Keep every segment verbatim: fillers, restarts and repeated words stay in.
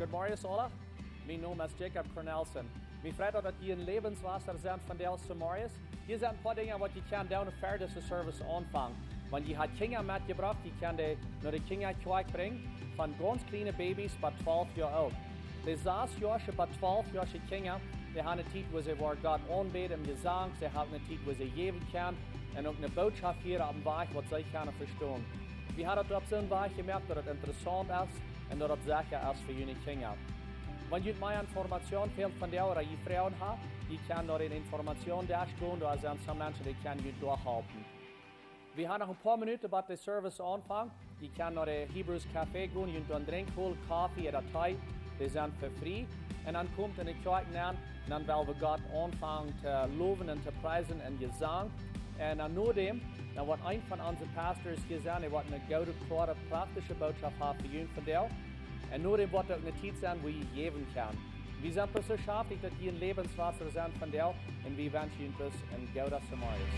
Good morning, aula. Mien Nomen es Jacob Cornelsen. Mie freit daut, daut jie en Läwenswota sent vondoag zemorjes. Hia sent een poa Dinja waut jie kjennen doonen ver dise Service aunfangen. Wan jie ha Kjinja metjebrocht, jie kjennen dee no de Kjinjakjoakj brinjen, von gaunz kjliene Babys bat twalf Joa oolt. De sas Joasche bat twalf Joasche Kjinja, dee han eene Tiet, wua see woaren Gott aunbäden em Jesank, see han eene Tiet, wua see jäwen kjennen, un uk eene Bootschoft hieren opp een Wajch, waut see kjennen vestonen. Wie haben daut opp soon Wajch jemoakt, daut daut interessaunt es un daut daut secha es fa june Kjinja. Wan jie mea Information wellen vondoag ooda jie Froagen haben, jie kjennen no dän Informationsdesk gonen, doa sent soone Menschen, dee kjennen junt doa halpen. Wie haben noch een poa Minuten bat de Service aunfangt. Jie kjennen no de Hebrews Café gonen, junt doa een Drinkj holen, Koffe ooda Tee, dee sent fa frie. Un dan komt en de Kjoakj nenn, un dan well wie Gott aunfangen to lowen un to priesen en Jesank. Un dan no däm, dan woat een von onse Pastors hia sennen, dee woat eene goode, kloare, praktische Bootschoft haben fa junt vondoag. Un no däm woat uk eene Tiet sennen, wua jie jäwen kjennen. Wie sent bloos soo schaftich, daut jie en Läwenswota sent vondoag, un wie wenschen junt bloos een gooden Morjen.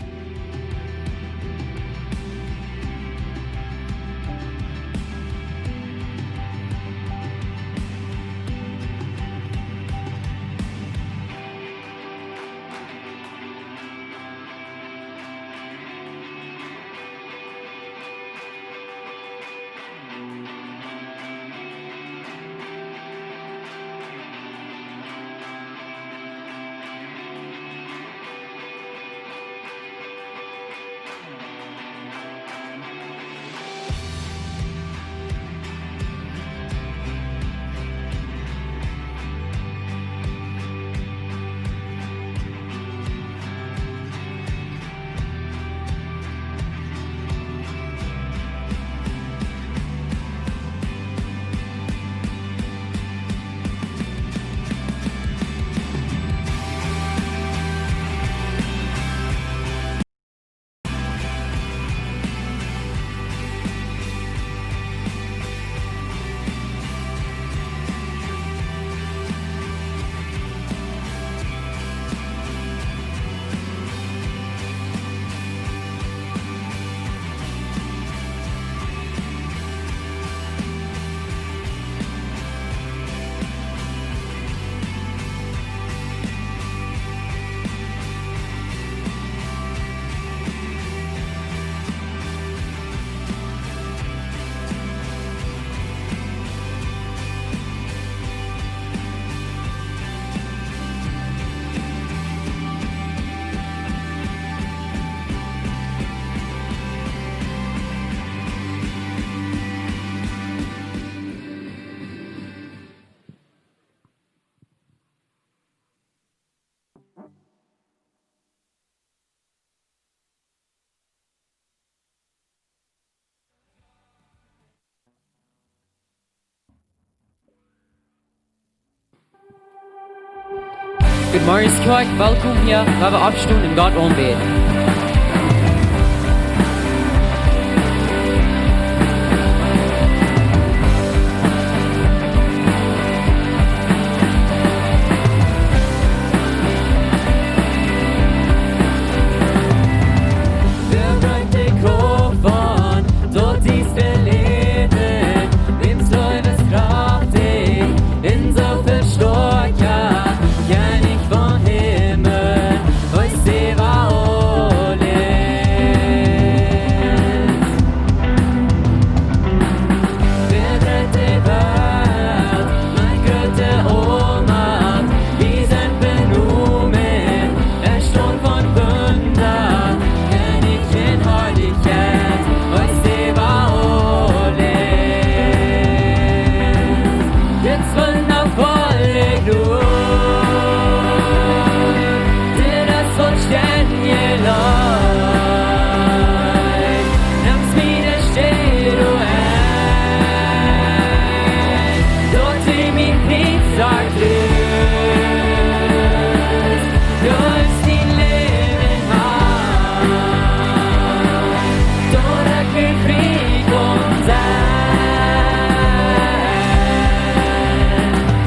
Good morning, Kjoakj. Welkom hia. Lot ons oppstonen un Gott aunbäden. Wer bringt den Kopf an, dort ist der Leben, dem Säules Kraft, in so viel stärker, König vom Himmel, euch Sebaot. Wer rett de Welt met grote Ohnmacht? Wie sind benommen, erstaunt von Wunder, König in Herrlichkeit, euch Sebaot. Jetzt wundervolle Glut, die das Volk ständig leid. Nimmst meine Stelle ein, dort sie mein Pizza grüßt. Du hast die Leben hart, dort ich frie und sein.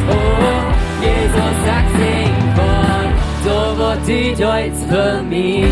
Oh, Jesus, sag sing von, so wird die Deutsch für mich.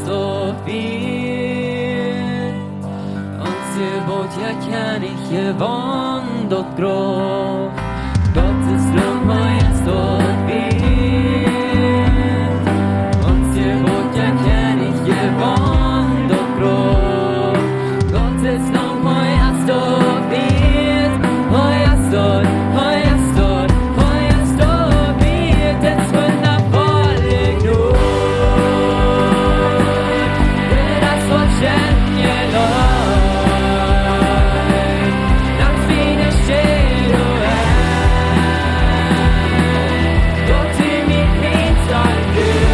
Daut wia ons Jebot, jo, Kjennich, jewonn daut Grauf. Gott es Loff, hee es daut wieet. Ons Jebot, jo, Kjennich, jewonn daut Grauf. Gott es Loff, hee es daut wieet. Hee es daut, hee es daut, hee es daut wieet. Daut es wundabolle Jnod. Daut es waut schenkt je Leew. Daut es wie ne Städ, o Herr, daut du mie kjrichst aun Gott.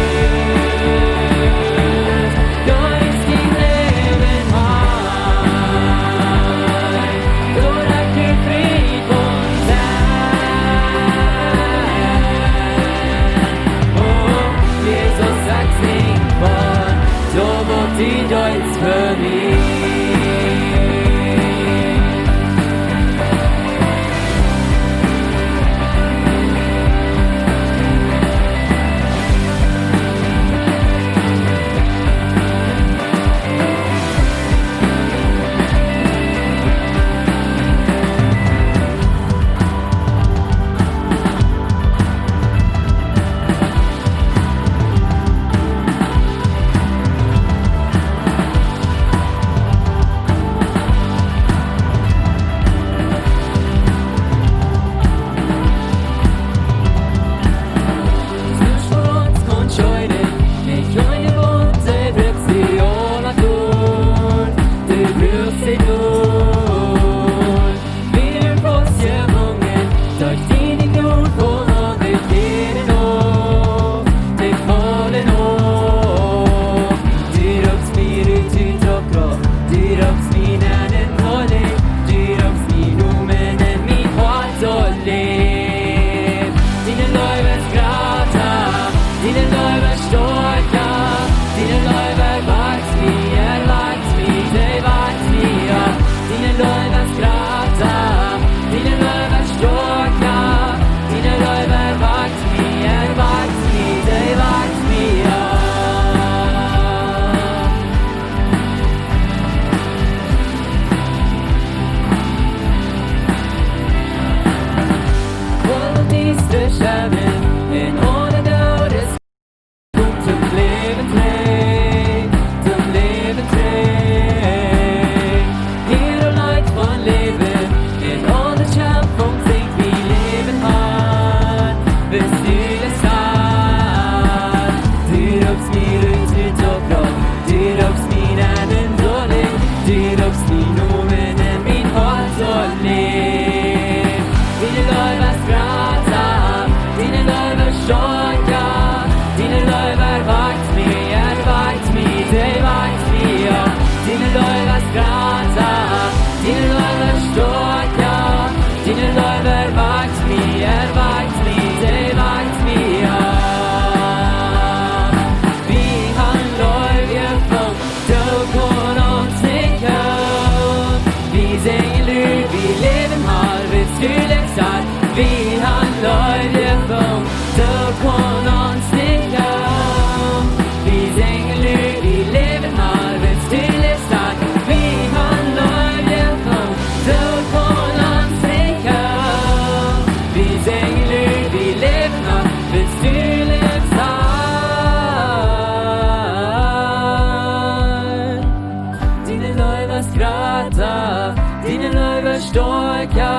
Daut es dien Läwen, Herr. Daut ekj die frei kaun sennen. O Jesus, ekj sinj von daut, waut du deetst fa mie. Soo schwoa es, kaun scheen, nich oone Wont, du bruckst die aula Doag, du bruckst die Doag. Wie faust jewungen, derch diene Jnod, wua de Tieren auf, de Faulen auf. Du roopst mie rut ut daut Grauf, du roopst mie nenn en daut Licht, du roopst mienen Nomen en mien Hoat daut läft. Diene Leew es jrata, diene Leew es stoakja, diene Leew erwakjt mie, erwakjt mie, dee wakjt mie opp. Diene Leew es jrata, diene Leew es stoakja, diene Leew erwakjt mie, erwakjt mie, dee wakjt mie opp. Aul daut Diestre schemmt en aule Doot es, kjemt toom Läwen trigj, toom Läwen trigj. Hia, o Licht von Läwen, en aule Schepfung sinjt wie Läwen, Herr, wiels du best Herr. Du roopst mie rut ut daut Grauf, du roopst mie nenn en daut Licht, du roopst mienen Nomen en mien Hoat daut läft. Diene Leew es jrata, diene Leew es stoakja, diene Leew erwakjt mie, erwakjt mie, dee wakjt mie opp. Diene Leew es jrata, diene Leew es stoakja, diene Leew erwakjt mie, erwakjt mie, dee wakjt mie opp. Wie han Leew jefungen, dee kaun ons nich hoolen. Wie sinjen Leew, wie läwen, Herr, wiels du best Herr. Wie han Leew jefungen, dee kaun ons nich hoolen. Wie sinjen Leew, wie läwen, Herr, wiels du best Herr. Wie han Leew jefungen, dee kaun ons nich hoolen. Wie sinjen Leew, wie läwen, Herr, wiels du best Herr. Diene Leew es jrata, diene Leew es stoakja,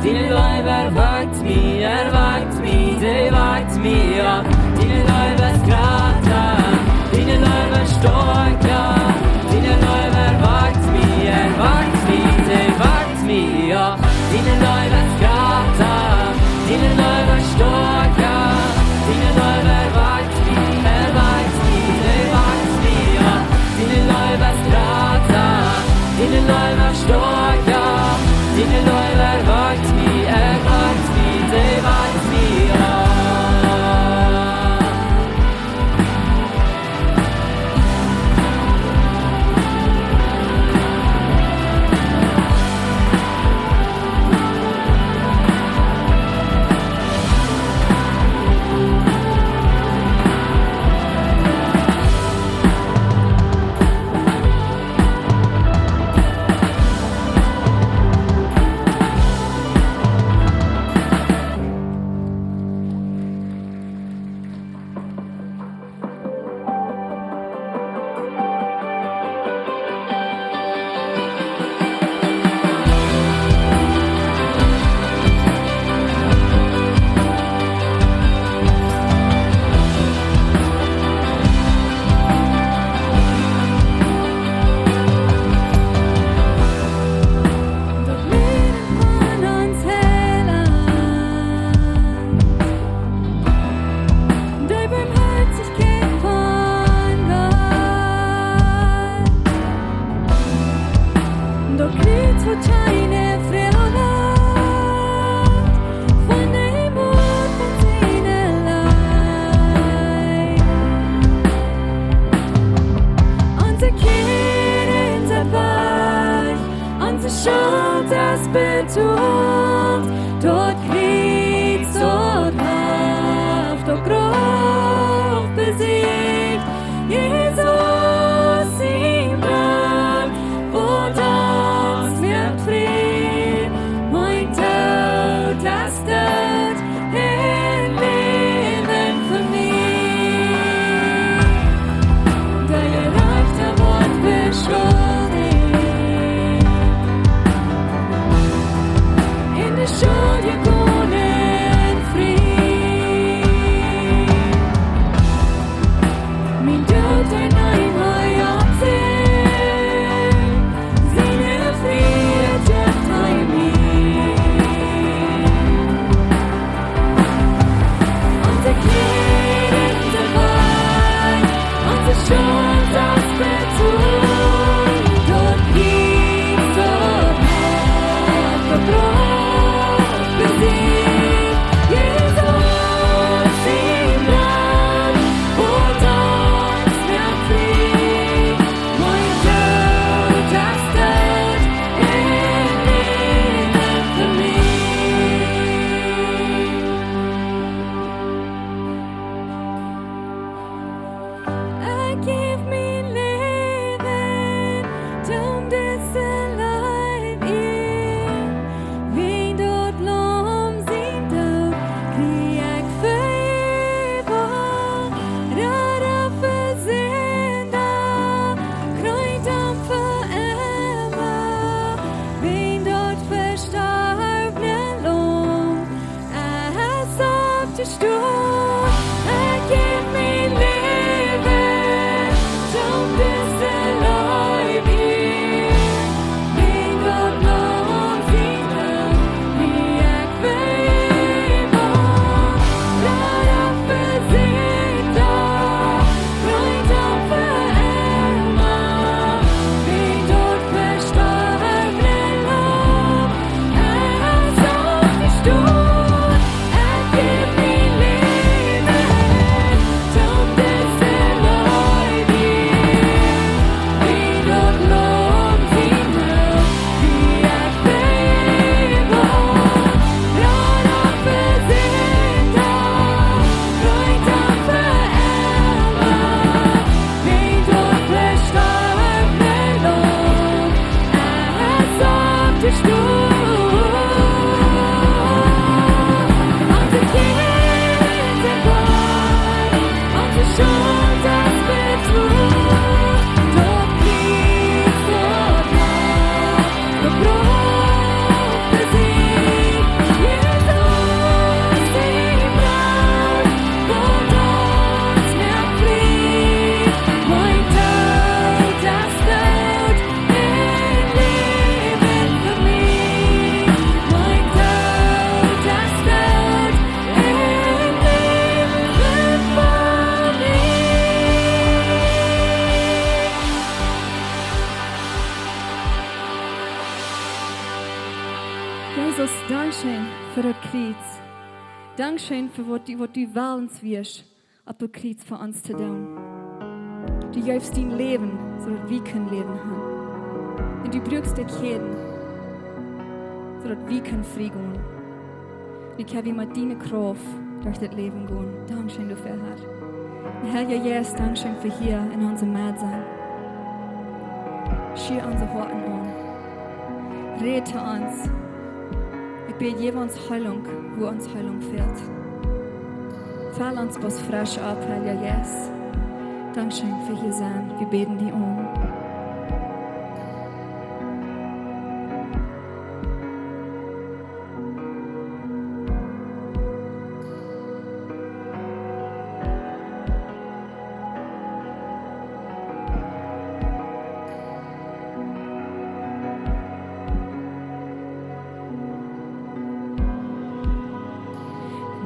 diene Leew erwakjt mie, erwakjt mie, dee wakjt mie opp. Diene Leew es jrata, diene Leew es stoakja, diene Leew erwakjt mie, erwakjt mie, dee wakjt mie opp. Diene Leew es jrata, diene Leew es stoakja, diene Leew erwakjt mie, erwakjt mie, dee wakjt mie opp. Diene Leew es jrata, diene Leew es stoakja, diene Leew erwakjt mie, erwakjt mie, dee wakjt mie opp. Kjeene Froag von dee Mot von siene Leew. Onse Kjäden sent wajch, onse Schult es betolt, daut Kjriez daut haft daut Grauf besieecht. Jesus sien Bloot, waut ons moakt frie, mien Doot es Doot, een Läwen fa mie. De Jerajchta woat veschuldicht, un de Schuldje gonen frie. Mien Doot, dee neem hee opp sikj. Siene Frieheit jeft hee mie. Onse Kjäden sent wajch, onse Schult es betolt, daut Kjriez daut haft daut Grauf besieecht. Jesus sien Bloot, waut ons moakt frie, mien Doot es Doot, een Läwen fa mie. Ekj jäw mien Läwen, om dise Leew äwa, wan daut Laum sien Doot kjrie ekj Fäwel, Rada fa Sinda, Kjreent am fa emma, wan daut vestorwne Laum es oppjestonen. Ekj jäw mien Läwen, om dise Leew äwa, wan daut Laum sien Doot kjrie ekj Fäwel, Rada fa Sinda, Kjreent am fa emma, wan daut vestorwne Laum es oppjestonen. Ekj jäw mien Läwen, om dise Leew äwa, wan daut Laum sien Doot kjrie ekj Fäwel, Rada fa Sinda, Kjreent am fa emma, wan daut vestorwne Laum es oppjestonen. Onse Kjäden sent wajch, onse Schult es betolt, daut Kjriez daut haft daut Grauf besieecht. Jesus sien Bloot, waut ons moakt frie, mien Doot es Doot, een Läwen fa mie. Mien Doot es Doot, een Läwen fa mie. Jesus, dankscheen fa daut Kjriez. Dankscheen fa waut du, waut du wellens wieescht opp daut Kjriez fa ons to doonen. Du jeefst dien Läwen, soo daut wie kjennen Läwen haben. Un du bruakst de Kjäden, soo daut wie kjennen frie gonen. Nu kjenn wie met diene Krauft derch dit Läwen gonen. Dankscheen doafäa, Herr. Un Heilja Jeist, dankscheen fa hia en onse Medd sennen. Schia onse Hoaten aun. Räd to ons. Ekj bäd, jeff ons Heilunk, wua ons Heilunk fält. Fell ons bloos fresch opp, Heilja Jeist. Dankscheen fa hia sennen. Wie bäden die aun.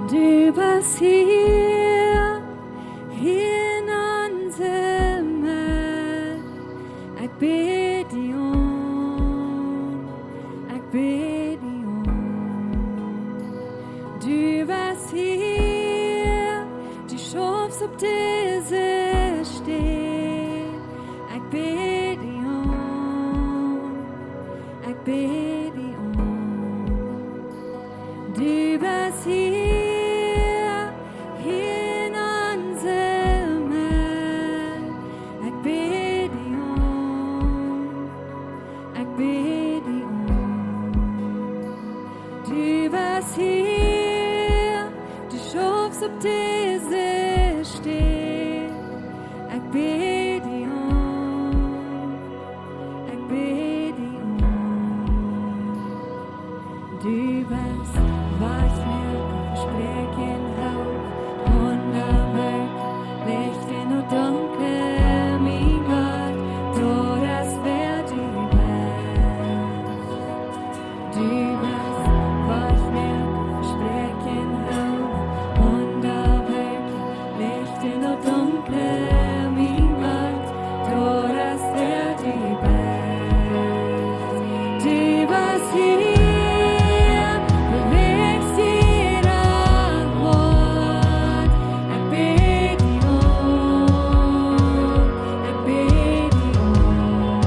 Du best hia, hia en onse Medd. Ekj bäd die aun. bäd die aun. Du best hia, du schaufst opp dise Städ. Ekj bäd die aun, ekj bäd die aun. Du best hia, hia en onse Medd. Ekj bäd die aun, ekj bäd die aun. Du best hia, du schaufst opp dise Städ. Ekj bäd die aun, ekj bäd die aun. Du best Wajchmoaka, Vespräakjen, Hopninj, Wunda, Wieekja, Licht en daut Dunkle, mien Gott, daut es wäa du best. Du best Wajchmoaka, Vespräakjen, Hopninj, Wunda, Wieekja, Licht en daut Dunkle, mien Gott, daut es wäa du best. Du best hia, bewäakjst jieda Hoat. Ekj bäd die aun, ekj bäd die aun.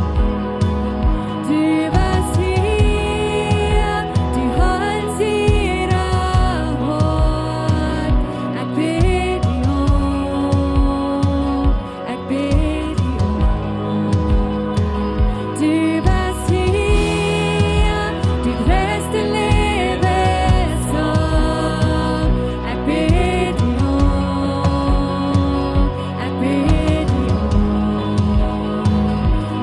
Du best hia, du holst jieda Hoat. Ekj bäd die aun, ekj bäd die aun. Du best hia, du dreist de Läwenssorg. Ekj bäd die aun, ekj bäd die aun.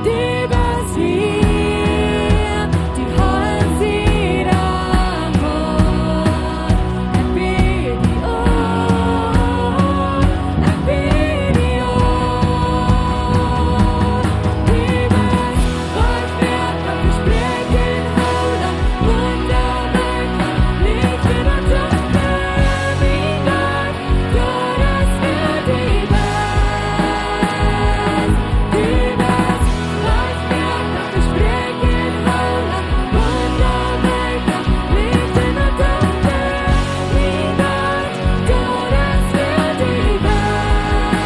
Du best hia, du holst jieda Hoat. Ekj bäd die aun, ekj bäd die aun. Du best Wajchmoaka, Vespräakjen, Hopninj, Wunda, Wieekja, Licht en daut Dunkle, mien Gott, daut es wäa du best. Du best Wajchmoaka, Vespräakjen, Hopninj, Wunda, Wieekja, Licht en daut Dunkle, mien Gott, daut es wäa du best.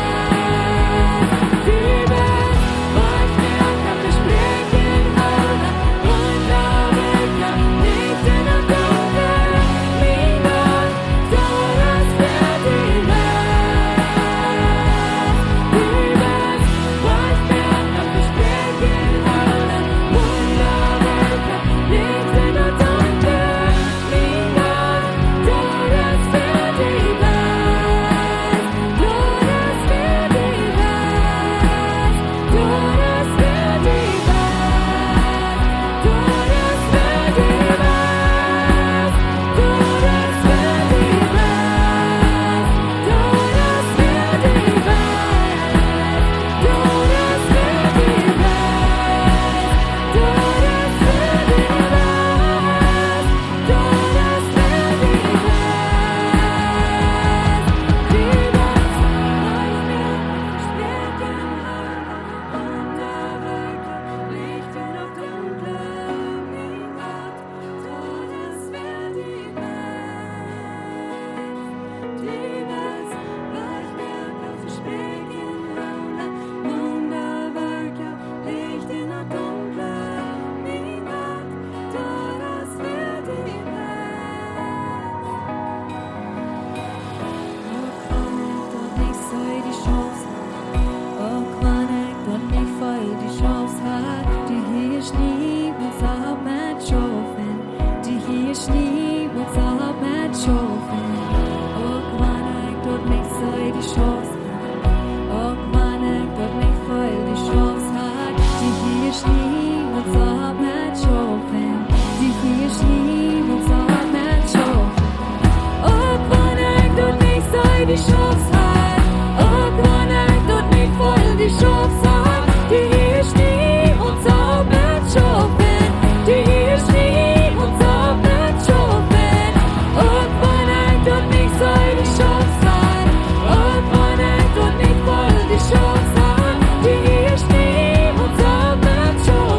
Du best Wajchmoaka, Vespräakjen, Hopninj, Wunda, Wieekja, Licht en daut Dunkle, mien Gott, daut es wäa du best. Du best Wajchmoaka, Vespräakjen, Hopninj, Wunda, Wieekja, Licht en daut Dunkle, mien Gott, daut es wäa du best. Daut es wäa du best. Daut es wäa du best. Daut es wäa du best. Daut es wäa du best. Daut es wäa du best. Daut es wäa du best. Daut es wäa du best. Daut es wäa du best. Du best Wajchmoaka, Vespräakjen, Hopninj, Wunda, Wieekja, Licht en daut Dunkle, mien Gott, daut es wäa du best. Du best Wajchmoaka, Vespräakjen, Hopninj, Wunda, Wieekja, Licht en daut Dunkle, mien Gott, daut es wäa du best. Uk wan ekj daut nich see, du schaufst. Uk wan ekj daut nich feel, du schaufst. Du hieescht niemols opp met schaufen. Du hieescht niemols opp met schaufen. Uk wan ekj daut nich see, du schaufst. Uk wan ekj daut nich feel, du schaufst. Du hieescht niemols opp met schaufen. Du hieescht niemols opp met schaufen. Uk wan ekj daut nich see, du schaufst. Uk wan ekj daut nich feel, du schaufst. Du hieescht niemols opp met schaufen. Du hieescht niemols opp met schaufen. Uk wan ekj daut nich see, du schaufst. Uk wan ekj daut nich feel, du schaufst. Du hieescht niemols opp met schaufen.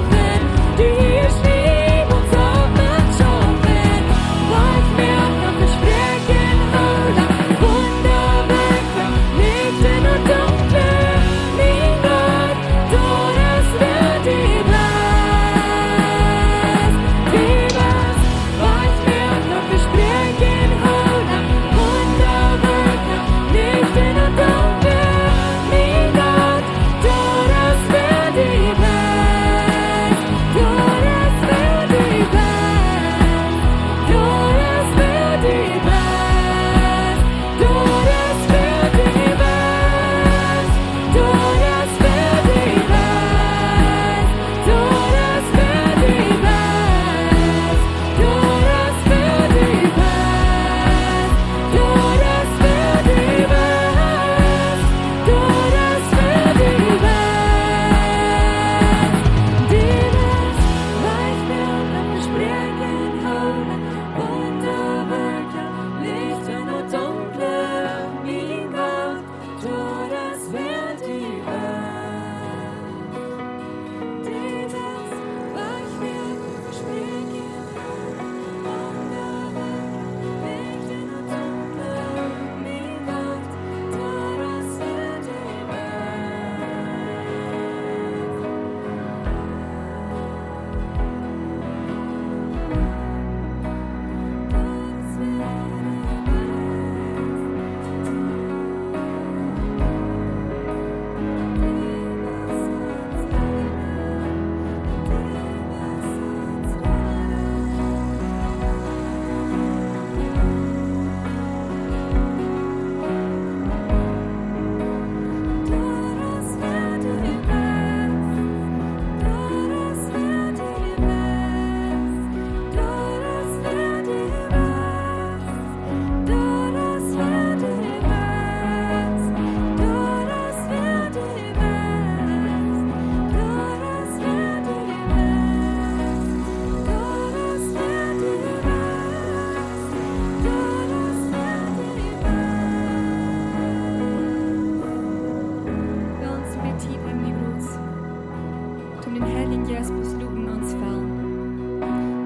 Heiljen Jeist bloos loten ons fellen.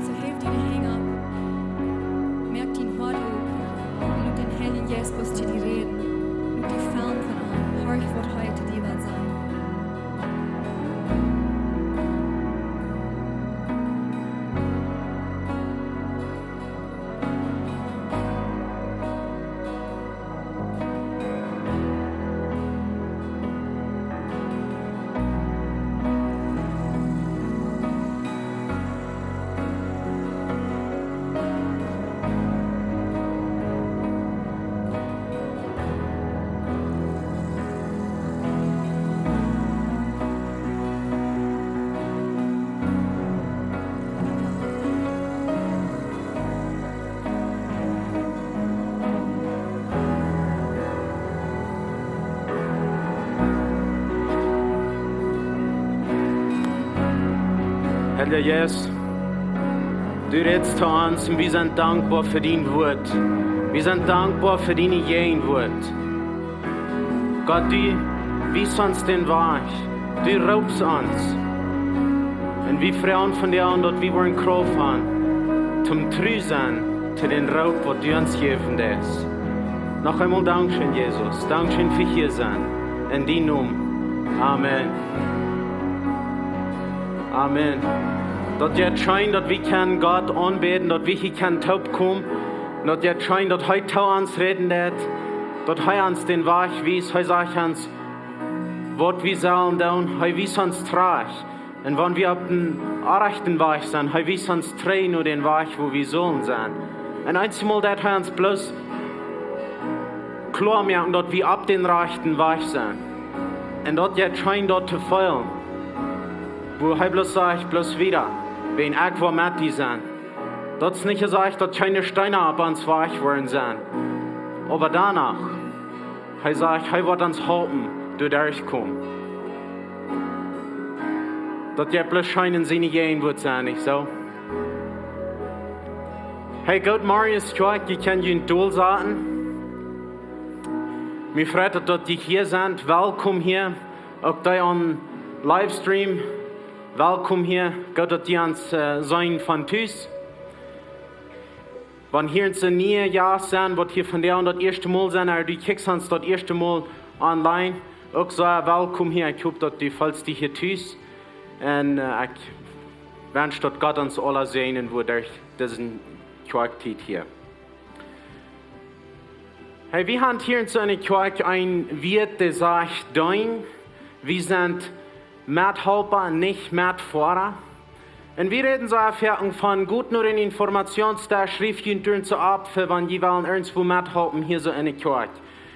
Soo, häw diene Henj opp, moak dien Hoat op un lot dän Heiljen Jeist bloos to die räden. Lot die fellen von am. Horch, waut hee to die well sajen. Herr Jesus, du rätst to ons un wie sent dankboa fa dien Wuat. Wie sent dankboa fa diene Jäajenwuat. Gott, du wiest ons dän Wajch. Du roopst ons. Un wie froagen vondoag, daut wie woaren Krauft haben, toom tru sennen to dän Roop, waut du ons jäwen deist. Noch eemol Dankscheen, Jesus. Dankscheen fa hia sennen. En dienen Nomen. Amen. Amen. Daut jeit scheen, daut wie kjennen Gott aunbäden, daut wie hia kjennen toopkomen. Daut jeit scheen, daut hee to ons räden deit, daut hee ons dän Wajch wiest. Hee sajcht ons, waut wie sellen doonen. Hee wiest ons trajcht. Un wan wie opp dän rajchten Wajch sent, hee wiest ons trigj no dän Wajch, wua wie sellen sennen. Un eemol deit hee ons bloos kloa moaken, daut wie opp dän rajchten Wajch sent. Un daut jeit scheen, daut to feelen, wua hee bloos sajcht, bloos wieda, wiels ekj woa met die sennen. Daut es nich jesajcht, daut kjeene Steena opp ons Wajch woaren sennen. Oba doano, hee sajcht, hee woat ons halpen, doa derchkomen. Daut jeit bloos scheen en siene Jäajenwuat sennen, nich soo? Hey, goot Morjen, Kjoakj, jie kjennen junt dolsaten. Mie freit daut, daut jie hia sent. Welkom hia. Uk dee aum Livestream, welkom hia. Goot, daut jie ons, äh, seenen von tus. Wan hia eenje niee Jast sent, waut hia vondoag daut ieeschte Mol sent, ooda du kjikjst ons daut ieeschte Mol online, uk sea welkom hia. Ekj hop, daut du feelst die hia tus. Un, äh, ekj wensch, daut Gott ons aula säajnen woat derch dise Kjoakjtiet hia. Hey, wie haben hia en soone Kjoakj een Wieet, dee sajcht, deenen. Wie sent Methalpa, nich Metfoara. Un wie räden soo foaken von: Got no dän Informationsdesk, schrieft junt doa soo opp fa, wan jie wellen irjentwua methalpen hia soo enne Kjoakj.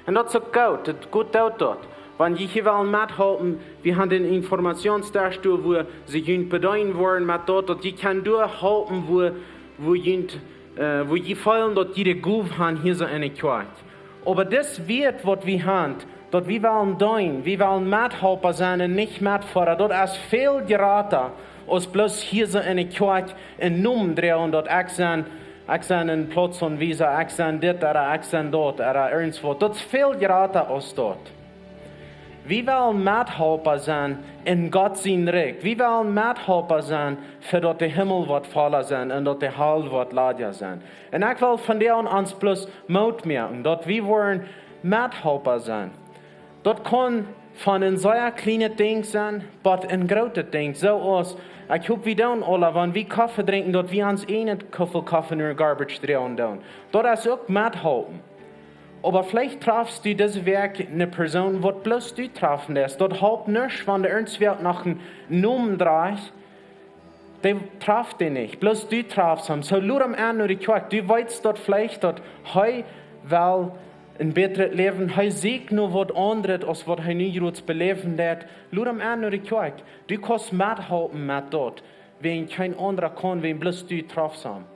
Un daut es uk goot, daut, goot, doot daut. Wan jie hia wellen methalpen, wie haben dän Informationsdesk doa, wua see junt bedeenen woaren met daut, daut jie kjennen doa halpen, wua, wua junt, äh, wua jie feelen, daut jie de Gow haben hia soo enne Kjoakj. Oba dis Wieet, waut wie haben, daut wie wellen deenen, wie wellen Methalpa sennen un nich Metfoara, daut es väl jrata aus bloos hia soo enne Kjoakj een Nomen droagen, daut ekj sie, ekj sie een Plautsaunwiesa, ekj sie dit, ooda ekj sie daut, ooda irjentwaut. Daut es väl jrata aus daut. Wie wellen Methalpa sennen en Gott sien Rikj. Wie wellen Methalpa sennen, fa daut de Himmel woat volla sennen un daut de Hal woat ladja sennen. Un ekj well vondoag ons bloos Moot moaken, daut wie woaren Methalpa sennen. Daut kaun von een sea kjlienet Dinkj sennen, bat een grootet Dinkj. Soo aus, ekj hop, wie doonen aula, wan wie Koffe drinkjen, daut wie ons eenen Kuffel Koffe no de garbage droagen doonen. Daut es uk methalpen. Oba veleicht trafst du dise Wäakj eene Persoon, waut bloos du trafen deist. Daut halpt nuscht, wan du irjentwäa noch een Nomen drajchst, dee traft dee nich. Bloos du trafst am. Soo, lod am en no de Kjoakj. Du weetst daut veleicht, daut hee well een bätret Läwen. Hee sieekjt no waut aundret, aus waut hee nu jrods beläwen deit. Lod am en no de Kjoakj. Du kaust methalpen met daut, wan kjeen aundra kaun, wan bloos du trafst am.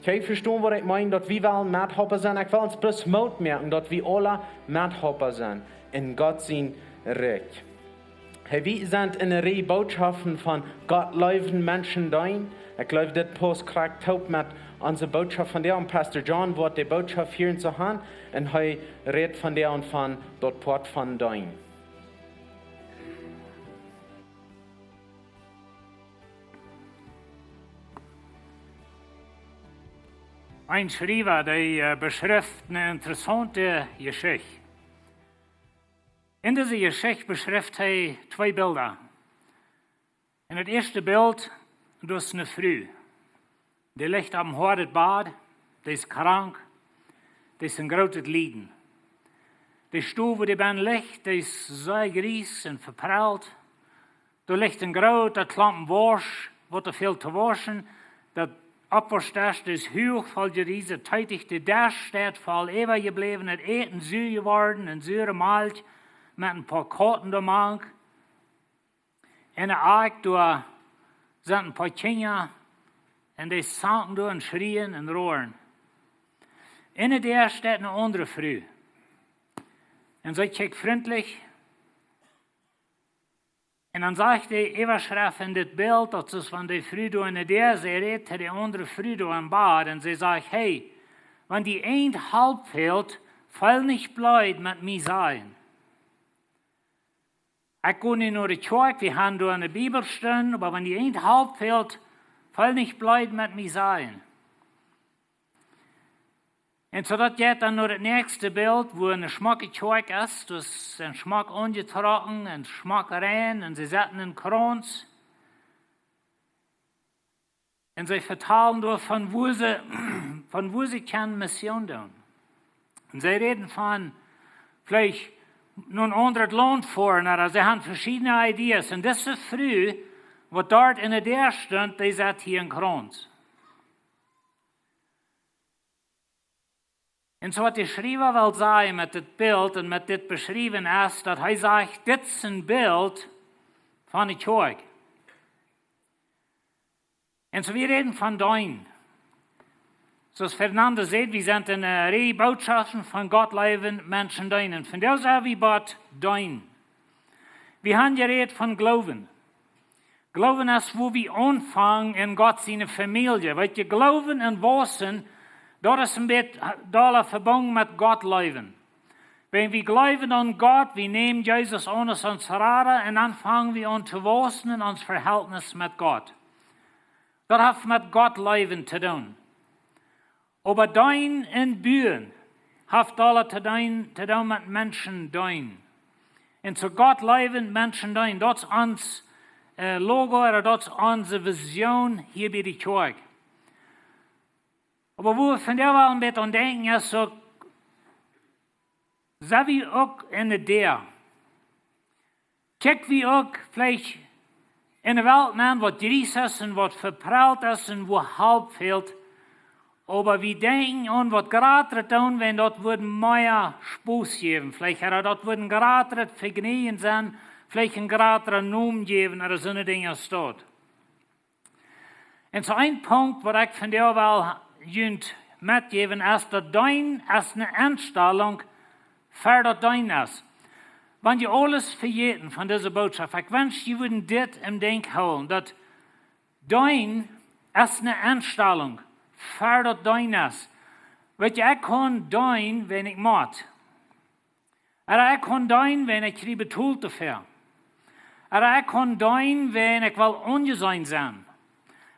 Jie vestonen, waut ekj meen, daut wie wellen Methalpa sennen. Ekj well ons bloos Moot moaken, daut wie aula Methalpa sennen en Gott sien Rikj. Hey, wie sent enne Rieej Bootschoften von Gott leewen, Menschen deenen. Ekj jleew, dit pausst krakjt toop met onse Bootschoft vondoag. Un Pastor John woat de Bootschoft hia en soo haben. Un hee rät vondoag von daut Poat von deenen. Een Schriewa, dee äh, beschrift eene interessaunte Jeschicht. En dise Jeschicht beschrift hee twee Bilda. En daut ieeschte Bilt, daut es eene Fru. Dee licht opp een hoadet Bad, dee es krank, dee es en grootet Lieden. De Stow, wua dee benn licht, dee es sea gries en veprellt. Doa licht en groota Klompen Wausch, waut doa fält to wauschen. Daut Oppwauschdesch, dee es huach, voll jeriese Teetich. De Desch steit voll äwajebläwnet Äten, sua jeworden, en sure Malkj, met en poa Kauten doamank. En de Akj doa sent en poa Kjinja, en dee sanken doa en schrieen en roaren. En de Däa steit eene aundre Fru. En see kjikjt frintlich. En dan sajcht de Äwaschreft en dit Bilt, daut es wan de Fru doa en de Däa, see rät to de aundre Fru doa em Bad, en see sajcht: "Hey, wan die eent Halp fält, feel nich bleed met mie sajen. Ekj go nu no de Kjoakj, wie han doa ne Bibelstund, oba wan die eent Halp fält, feel nich bleed met mie sajen." En soo daut jeit dan no daut näakjste Bilt, wua ne schmocke Kjoakj es, daut es schmock aunjetrocken en schmock rein, en see setten en Krauns. En see vetalen doa von wua see, von wua see kjennen Mission doonen. En see räden von veleicht no een aundret Launt foaren, ooda see han veschiedne Ideas. En dise Fru, waut doa en de Däa stunt, dee sett hia en Krauns. En soo waut de Schriewa well sajen met dit Bilt en met dit beschriewen es, daut hee sajcht, dit es een Bilt von de Kjoakj. En soo, wie räden von deenen. Soo aus Fernando säd, wie sent en ne Rieej Bootschoften von Gott leewen, Menschen deenen. Von doa sent wie bie deenen. Wie han jerät von Gloowen. Gloowen es, wua wie aunfangen en Gott siene Famielje. Weet jie, Gloowen en waussen, daut es een bät dolla vebungen met Gott leewen. Wan wie jleewen aun Gott, wie nämen Jesus aun aus ons Rada, en dan fangen wie aun to waussen en ons Verhältnis met Gott. Daut haft met Gott leewen to doonen. Oba deenen en buen haft dolla to doonen, to doonen met Menschen deenen. En soo Gott leewen, Menschen deenen, daut es ons äh, Logo, ooda daut es onse Vision hia bie de Kjoakj. Oba wua wie von doa wellen een bät aun denkjen, es uk, sent wie uk en de Däa? Kjikj wie uk veleicht en de Welt nenn, waut jries es en waut veprellt es en wua Halp fält, oba wie denkjen aun waut jratret doonen, wan daut wudd mea Spos jäwen. Veleicht ooda daut wudd een jratret Vejnäajen sennen, veleicht een jratra Nomen jäwen, ooda soone Dinja aus daut. En soo een Punkt, waut ekj von doa well junt metjäwen, es daut deenen es ne Enstalunk fa daut deenen es. Wan jie aules vejäten von dise Bootschoft, ekj wensch, jie wudden dit em Denkj hoolen, daut deenen es ne Enstalunk fa daut deenen es. Weet jie, ekj kaun deenen, wan ekj mott. Ooda ekj kaun deenen, wan ekj kjrie betolt doafäa. Ooda ekj kaun deenen, wan ekj well aunjeseenen sennen.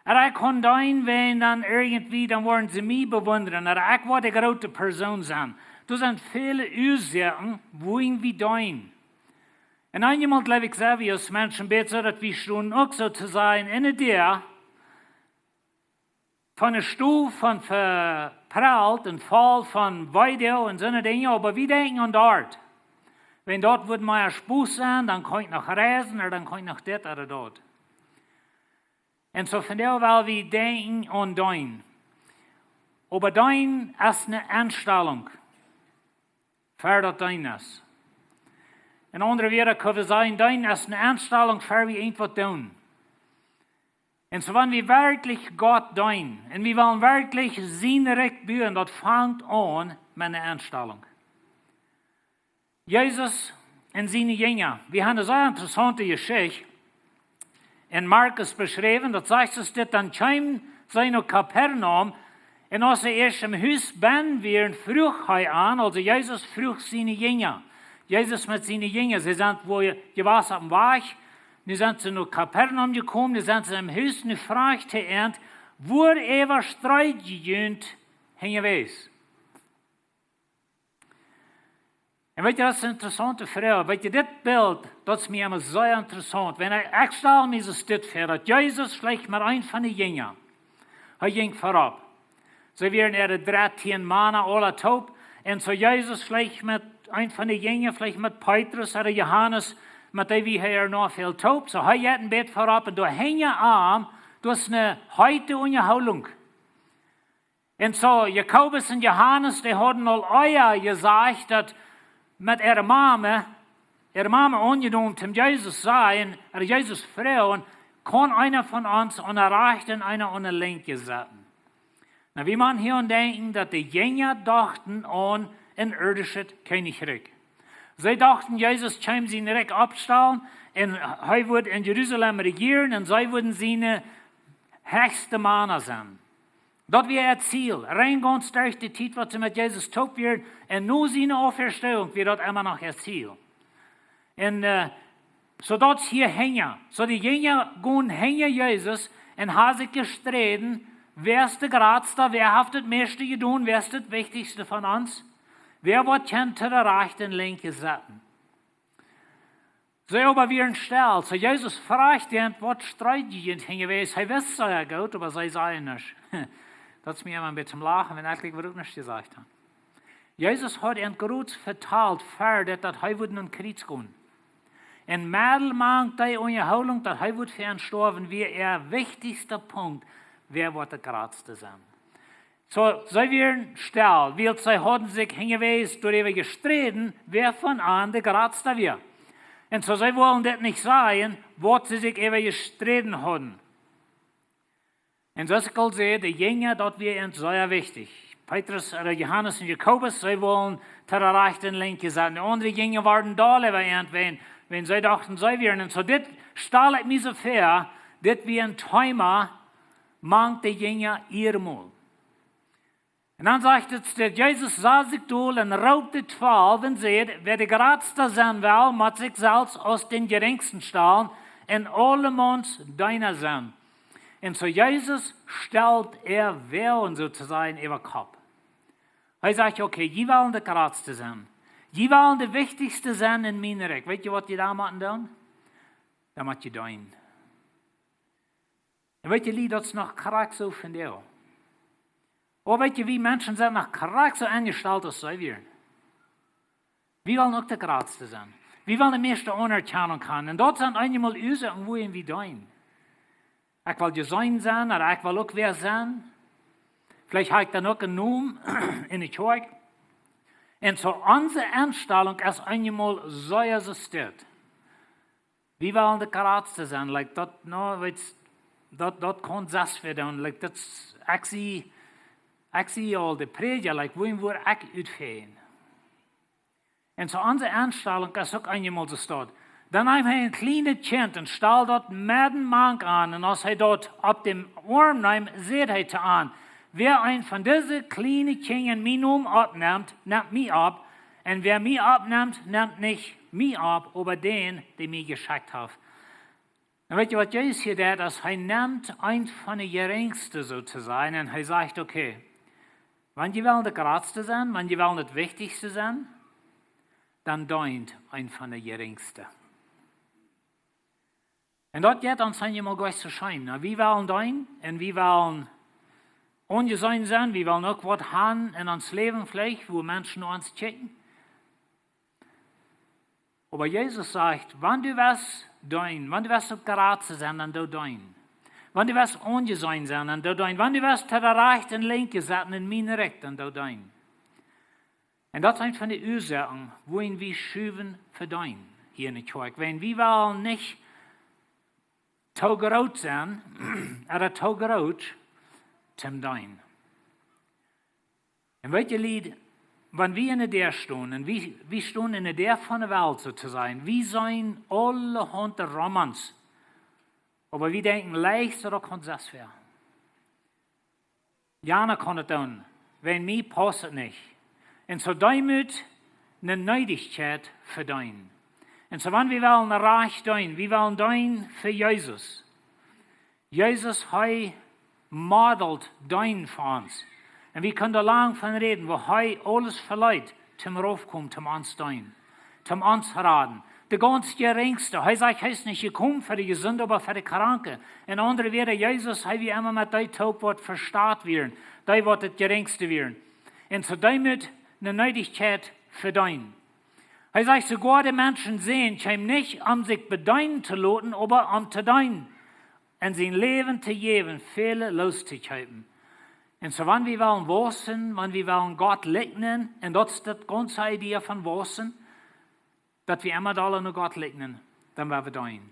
Ooda ekj kaun deenen, wan dan irjentwie, dan woaren see mie bewundren. Ooda ekj woa de groote Persoon sennen. Doa sent väle Uasoaken, wuarom wie deenen. En eenjemol jleew ekj, sent wie aus Menschen bät soo, daut wie stonen uk soo to sajen en de Däa, von de Stow, von veprellt en voll von Video en soone Dinja, oba wie denkjen aun doat. Wan daut wudd mea Spos sennen, dan kaun ekj noch reisen, ooda dan kaun ekj noch dit ooda daut. En soo von doa well wie denkjen aun deenen. Oba deenen es ne Enstalunk fa daut deenen es. En aundre Wieed kaun wie sajen, deenen es ne Enstalunk fa wie irjentwaut doonen. En soo wan wie werkjlich Gott deenen, en wie wellen werkjlich sien Rikj buen, daut fangt aun met ne Enstalunk. Jesus en siene Jinja. Wie han ne sea interessaunte Jeschicht en Markus beschräwen, daut sajcht soo dit: Dan kjeemen see no Kapernaum, en aus see ieescht em Hus benn wieren, fruach hee an, aulsoo Jesus fruach siene Jinja. Jesus met siene Jinja, see sent wua jewast oppem Wajch, nu sent see no Kapernaum jekomen, nu sent see em Hus, nu fruach hee an: Wuaräwa street jie junt hinjawäajes. Un weet jie, daut es eene interessaunte Froag. Weet jie, dit Bilt, daut es mie emma sea interessaunt. Wan ekj, ekj stal mie soo dit väa, daut Jesus veleicht met eenen von de Jinja, hee jinkj verop. See wieren äare dartieen Mana aula toop. Un soo Jesus veleicht met eenen von de Jinja, veleicht met Petrus ooda Johanes, met dee wia hee noch väl toop. Soo hee jeit een bät verop un doa hinja am, daut es eene heete Unjahoolunk. Un soo, Jakobus un Johanes, dee hauden aul ea jesajcht daut met äare Mame, äare Mame aunjenomen toom Jesus sajen, ooda Jesus froagen: Kaun eena von ons aun de rajchte un eena aun de linkje setten? Nu, wie motten hia aun denkjen, daut de Jinja dochten aun een irdischet Kjennichrikj. See dochten, Jesus kjeem sien Rikj oppstalen un hee wudd en Jerusalem rejieren un see wudden siene hechste Mana sennen. Daut wia äa Ziel. Rein gaunz derch de Tiet, waut see met Jesus toop wieren, un no siene Auferstehung wia daut emma noch äa Ziel. Un, äh, soo daut hia hinja. Soo de Jinja gonen hinja Jesus un haben sikj jesträden: Wäa es de jratsta? Wäa haft daut mieeschte jedonen? Wäa es daut wichtichste von ons? Wäa woat kjennen to de rajchte un linkje setten? See oba wieren stell. Soo Jesus fruach an: Waut street jie junt hinjawäajes? Hee wist sea goot, oba see säden nuscht. Daut es mie emma een bät toom Lachen, wan ekj woa uk nuscht jesajcht han. Jesus haud an groot vetalt, ver daut, daut hee wudd aum Kjriez gonen. Un medden mank dee Unjahoolunk, daut hee wudd fa an stoawen, wia äa wichtichsta Punkt: Wäa woat de jratsta sennen? Soo, see wieren stell, wiels see hauden sikj hinjawäajes doaräwa jesträden, wäa von an de jratsta wia. Un soo, see wullen dit nich sajen, waut see sikj äwa jesträden hauden. Un soo aus ekj aul säd, de Jinja, daut wia an sea wichtich. Petrus, äh, Johanes un Jakobus, see wullen to de rajchte un linkje setten. De aundre Jinja wieren doll äwa an, wan, wan see dochten, see wieren. Un soo dit stal ekj mie soo väa, dit wia een Thema mank de Jinja äa mol. Un dan sajcht et, daut Jesus sad sikj dol un roopt de Twalw un säd: Wäa de jratsta sennen well, mott sikj selfst aus dän jerinjsten stalen un aulemaunts Deena sennen. Un soo Jesus stalt äa Wellen, soo to sajen, äwa Kopp. Hee sajcht: Okay, jie wellen de jratste sennen. Jie wellen de wichtichste sennen en mien Rikj. Weet jie, waut jie dan motten doonen? Dan mott jie deenen. Un weet jie, Lied, daut es noch krakjt soo vondoag. Oh, weet jie, wie Menschen sent noch krakjt soo enjestalt aus see wieren. Wie wellen uk de jratste sennen. Wie wellen de mieeschte Aunerkjanunk han. Un daut sent eenjemol Uasoaken, wuarom wie deenen. Ekj well jeseenen sennen, ooda ekj well uk wäa sennen. Veleicht hab ekj dan uk eenen Nomen en de Kjoakj. Un soo onse Enstalunk es eenjemol soo aus et steit. Wie wellen de jratste sennen, like daut, no, weetst, daut, daut kaun selfst wäa doonen, like daut, ekj see, ekj see aul de Prädja, like, wuarom woa ekj utfälen? Un soo onse Enstalunk es uk eenjemol soo steit. Dan neem hee een kjlienet Kjint un stald daut medden mank an, un aus hee daut opp dän Oarm neem, säd hee to an: Wäa eent von dise kjliene Kjinja en mienen Nomen oppnemt, nemt mie opp. Un wäa mie oppnemt, nemt nich mie opp, oba dän, dee mie jeschekjt haft. Un weet jie, waut Jesus hia deit? Aus hee nemt eent von de jerinjste, soo to sajen, un hee sajcht: Okay, wan jie wellen de jratste sennen, wan jie wellen daut wichtichste sennen, dan deent eent von de jerinjste. Un daut jeit ons eenjemol jlikj soo scheen. Nu, wie wellen deenen un wie wellen aunjeseenen sennen, wie wellen uk waut han en ons Läwen veleicht, wua Menschen no ons kjikjen. Oba Jesus sajcht: Wan du west deenen, wan du west daut jratste sennen, dan doo deenen. Wan du west aunjeseenen sennen, dan doo deenen. Wan du west to de rajchte un linkje setten en mien Rikj, dan doo deenen. Un daut es eent von de Uasoaken, wuarom wie schuwen fa deenen hia en de Kjoakj. Wan wie wellen nich too groot sennen, ooda too groot toom deenen. Un weet jie, Lied, wan wie en de Däa stonen, un wie, wie stonen en de Däa von de Welt, soo to sajen, wie seenen aulahaunt Romans, oba wie denkjen leicht, daut kaun selfst wäa. Jana kaun et doonen, wan mie pausst et nich. Un soo Deemoot, eene Needichkjeit fa deenen. Un soo wan wie wellen rajcht deenen, wie wellen deenen fa Jesus. Jesus, hee modelt deenen fa ons. Un wie kjennen doa lang von räden, woo hee aules veleet, toom raufkomen, toom ons deenen, toom ons raden. De gaunz jerinjste. Hee sajcht, hee es nich jekomen fa de Jesunde, oba fa de Kranke. En aundre Wieed, Jesus, hee wia emma met dee toop, waut vestalt wieren, dee, waut daut jerinjste wieren. Un soo dee met ne Needichkjeit fa deenen. Hee sajcht, soogoa de Menschensän kjeem nich, om sikj bedeenen to loten, oba om to deenen un sien Läwen to jäwen, väle loos to kjeepen. Un soo, wan wie wellen wausen, wan wie wellen Gott likjnen, un daut es daut gaunze Idee von wausen, daut wie emma dolla no Gott likjnen, dan woa wie deenen.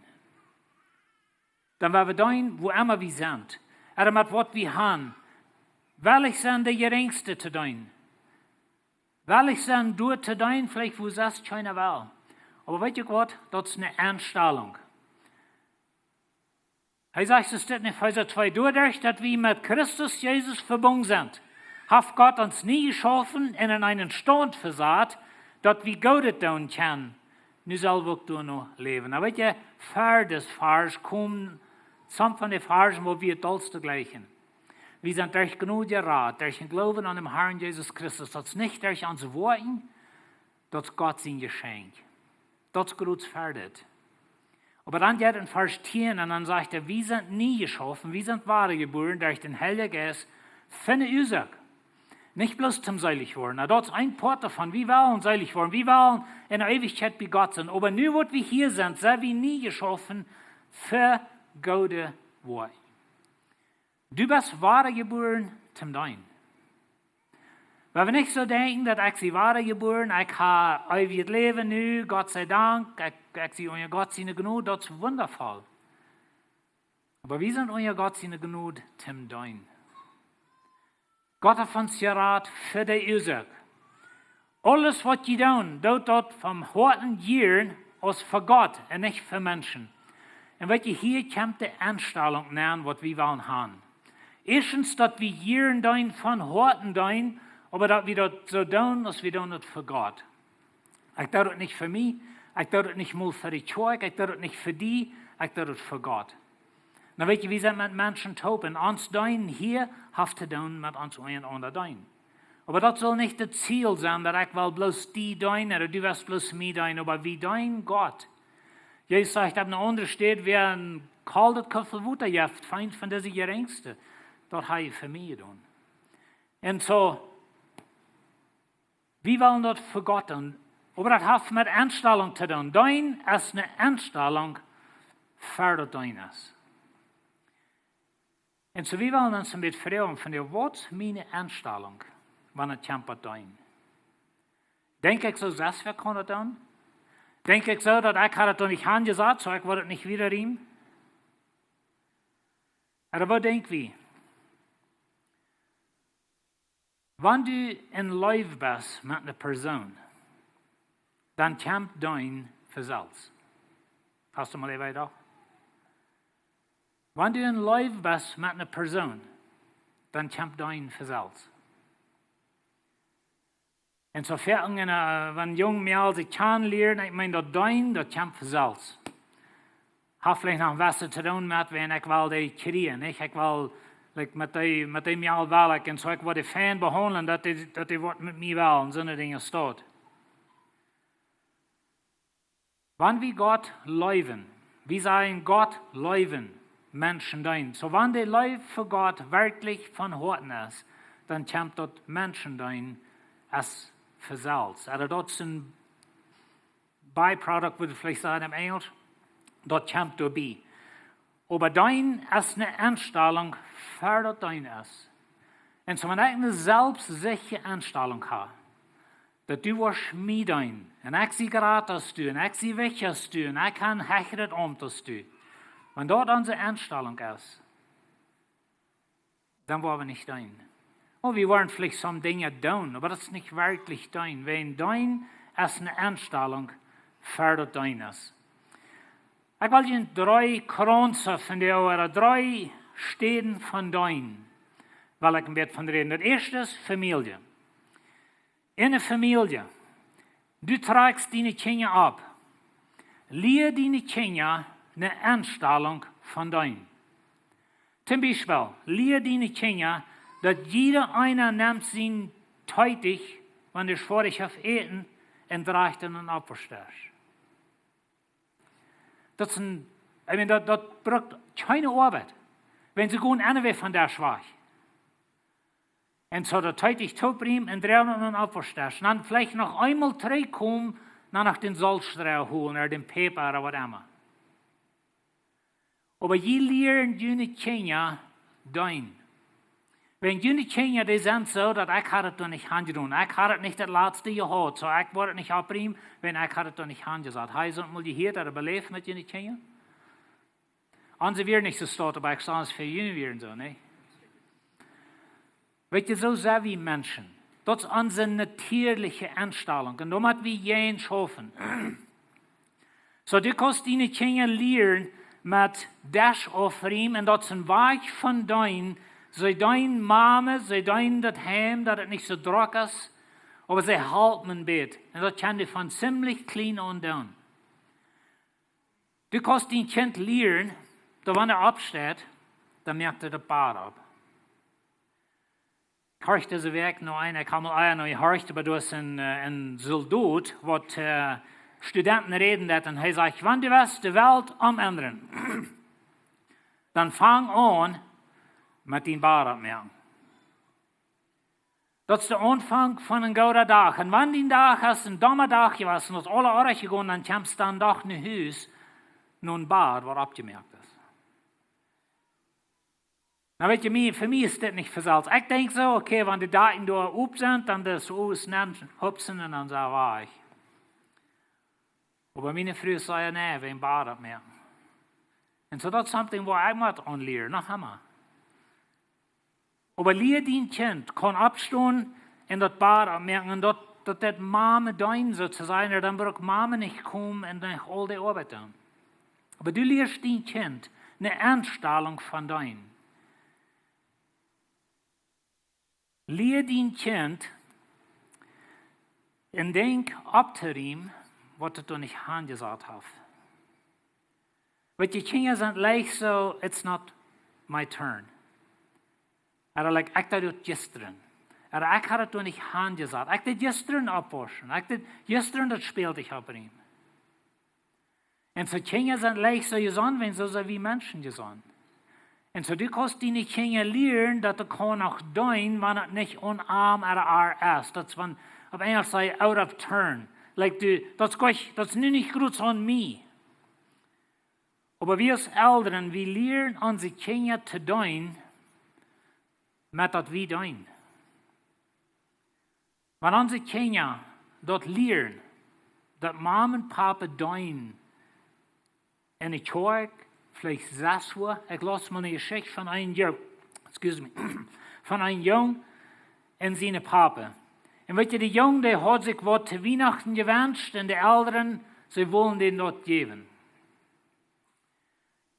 Dan woa wie deenen, wua emma wie sent. Ooda met waut wie han. Wellich sennen, de jerinjste to deenen. Wellich sennen, doa to deenen, veleicht wua sest kjeena well. Oba weet jie waut? Daut es ne Enstalunk. Hee sajcht, es dit en Efeesa twee, doaderch daut wie met Christus Jesus vebungen sent, haft Gott ons nie jeschaufen un en eenen Staunt vesat, daut wie Goodet doonen kjennen. Nu sell wie uk doano läwen. Na weet jie, ver dit Varsch komen some von de Varschen, wua wie daut aulste jlikjen. Wie sent derch Jnod jerat, derch dän Gloowen aun dän Harn Jesus Christus. Daut es nich derch onse Woakjen, daut es Gott sien Jeschenkj. Daut es groot ver dit. Oba dan jeit en Varsch tieen un dan sajcht hee, wie sent nie jeschaufen, wie sent wadajebuaren derch dän Heiljen Jeist fa ne Uasoak. Nich bloos toom seelich woaren. Na, daut es een Poat doavon. Wie wellen seelich woaren. Wie wellen en de Eewichkjeit bie Gott sennen. Oba nu, waut wie hia sent, sent wie nie jeschaufen fa goode Woakjen. Du best wadajebuaren toom deenen. Wie woaren nich soo denkjen, daut ekj sie wadajebuaren, ekj hab eewjet Läwen nu, Gott sie Dank, ekj, ekj sie unja Gott siene Jnod, daut es wundafoll. Oba wie sent unja Gott siene Jnod toom deenen. Gott haft ons jerat fa de Uasoak. Aules, waut jie doonen, doot daut von Hoaten jieren aus fa Gott un nich fa Menschen. Un weet jie, hia kjemt de Enstalunk nenn, waut wie wellen han. Ieeschtens, daut wie jieren deenen, von Hoaten deenen, oba daut wie daut soo doonen, aus wie doonen daut fa Gott. Ekj doo daut nich fa mie, ekj doo daut nich mol fa de Kjoakj, ekj doo daut nich fa die, ekj doo daut fa Gott. Na weet jie, wie sent met Menschen toop un ons deenen hia haft to doonen met ons unjarenaunda deenen. Oba daut saul nich daut Ziel sennen, daut ekj well bloos die deenen, ooda du west bloos mie deenen, oba wie deenen Gott. Jesus sajcht opp ne aundre Städ, wäa een koldet Kuffel Wota jeft, fa eenen von dise jerinjste, daut haft hee fa mie jedonen. Un soo, wie wellen daut fa Gott doonen, oba daut haft met Enstalunk to doonen. Deenen es ne Enstalunk, ver daut deenen es. Un soo, wie wellen ons een bät froagen von, waut es miene Enstalunk, wan et kjemt bat deenen? Denkj ekj soo, sest wäa kaun daut doonen? Denkj ekj soo, daut ekj haud daut doa nich aunjesat, soo ekj woa daut nich wieda riemen? Ooda waut denkj wie? Wan du en Leew best met ne Persoon, dan kjemt deenen von selfst. Hast du mol äwa jedocht? Wan du en Leew best met ne Persoon, dan kjemt deenen von selfst. Un soo väl, un, äh, wan jung Mejal sikj kjanen lieren, ekj meen, daut deenen, daut kjemt von selfst. Haft veleicht noch een bät to doonen met, wan ekj well dee kjrieen, nich? Ekj well, like, met dee, met dee Mejal well ekj, un soo ekj woa dee fein behaundlen, daut dee, daut dee woat met mie wellen, soone Dinja staut. Wan wie Gott leewen, wie sajen Gott leewen, Menschen deenen. Soo, wan de Leew fa Gott werkjlich von Hoaten es, dan kjemt daut Menschen deenen aus von selfst. Ooda daut es een byproduct, wudd ekj veleicht sajen em Enjlisch, daut kjemt doabie. Oba deenen es ne Enstalunk, ver daut deenen es. Un soo, wan ekj ne selfstsichtje Enstalunk hab, daut du woascht mie deenen, un ekj sie jrata aus du, un ekj sie wichtja aus du, un ekj hab een hechret Aumt aus du. Wan daut onse Enstalunk es, dan woa wie nich deenen. Oh, wie woaren veleicht some Dinja doonen, oba daut es nich werkjlich deenen. Wan deenen es ne Enstalunk, ver daut deenen es. Ekj well junt dree Kjranse von de, ooda dree Städen von deenen, well ekj een bät von räden. Daut ieeschte es Famielje. En de Famielje. Du trakjst diene Kjinja opp. Lia diene Kjinja ne Enstalunk von deenen. Toom Biespel, lia diene Kjinja daut jieda eena nemt sien Teeticht, wan dee foadich haft äten, un drajcht en een Opfadäsch. Daut es een, I mean, daut, daut brukt kjeene Oabeit. Wan see gonen enne Wäaj von Desch wajch. Un soo daut Teeticht toopriemen un droagen en een Opfadäsch. Un dan veleicht noch eemol trigjkomen, dan noch dän Soltstroo holen ooda dän Päpa ooda waut emma. Oba jie lieren june Kjinja deenen. Wan june Kjinja, dee sent soo daut: "Ekj haud daut doa nich aunjedonen. Ekj haud daut nich daut latste jehaut, soo ekj woa daut nich opriemen, wiels ekj haud daut doa nich aunjesat." Hab jie daut mol jehieet ooda beläft met june Kjinja? Onse wieren nich soo stolt, oba ekj saj, aus fa june wieren soo, nä? Weet jie, soo sent wie Menschen. Daut es onse natieeliche Enstalunk. Un doa motten wie jäajen schaufen. Soo, du kaust diene Kjinja lieren met Desch opriemen un daut es een Wajch von deenen. See deenen Mame, see deenen daut Heim, daut et nich soo drock es, oba see halpen een bät. Un daut kaun dee von ziemlich kjlien aun doonen. Du kaust dien Kjint lieren, daut wan et oppsteit, dan moakt et daut Bad opp. Ekj horcht dise Wäakj no een, ekj hab mol ea no jehorcht, oba doa es een, äh, een Soldot, waut, äh, Studenten räden deed, un hee sajcht: "Wan du west de Welt omendren, dan fang aun met dien Bad oppmoaken." Daut es de Aunfank von een gooden Dach. Un wan dien Dach es een domma Dach jewast un daut es aules oajch jegonen, dan kjemst dan doch no Hus, no een Bad, waut oppjemoakt es. Nu weet jie, mie, fa mie es dit nich fa selfst. Ekj denkj soo, okay, wan de Dakjen doa op sent, dan es aules nenn hupsen un dan es et wajch. Oba miene Fru säd: "Nä, wie een Bad oppmoaken." Un soo daut es something waut ekj mott aunlieren, noch emma. Oba lia dien Kjint, kaun oppstonen un daut Bad oppmoaken un daut, daut deit Mame deenen, soo to sajen, dan brukt Mame nich komen un nich aul de Oabeit doonen. Oba du lieescht dien Kjint eene Enstalunk von deenen. Lia dien Kjint een Dinkj opptoriemen, waut et doa nich aunjesat haft. Weet jie, Kjinja sent leicht soo: "It's not my turn." Ooda like: "Ekj deed daut jistren." Ooda: "Ekj haud daut doa nich aunjesat. Ekj deed jistren oppwauschen. Ekj deed jistren daut Spältich opriemen." Un soo Kjinja sent leicht soo jesonnen, wiels soo sent wie Menschen jesonnen. Un soo du kaust diene Kjinja lieren, daut et kaun noch deenen, wan et nich aun am ooda ar es. Daut es, wan opp Enjelsch saj jie out of turn. Like, du, daut es goanich, daut es nu nich groots aun mie. Oba wie aus Elren, wie lieren onse Kjinja to deenen, met daut wie deenen. Wan onse Kjinja daut lieren, daut Mame un Pape deenen en de Kjoakj, veleicht sest du, ekj laus mol eene Jeschicht von eenen Jung, excuse me, von eenen Jung un siene Pape. Un weet jie, de Jung, dee haud sikj waut to Wienachten jewenscht un de Elren, see wullen dän daut jäwen.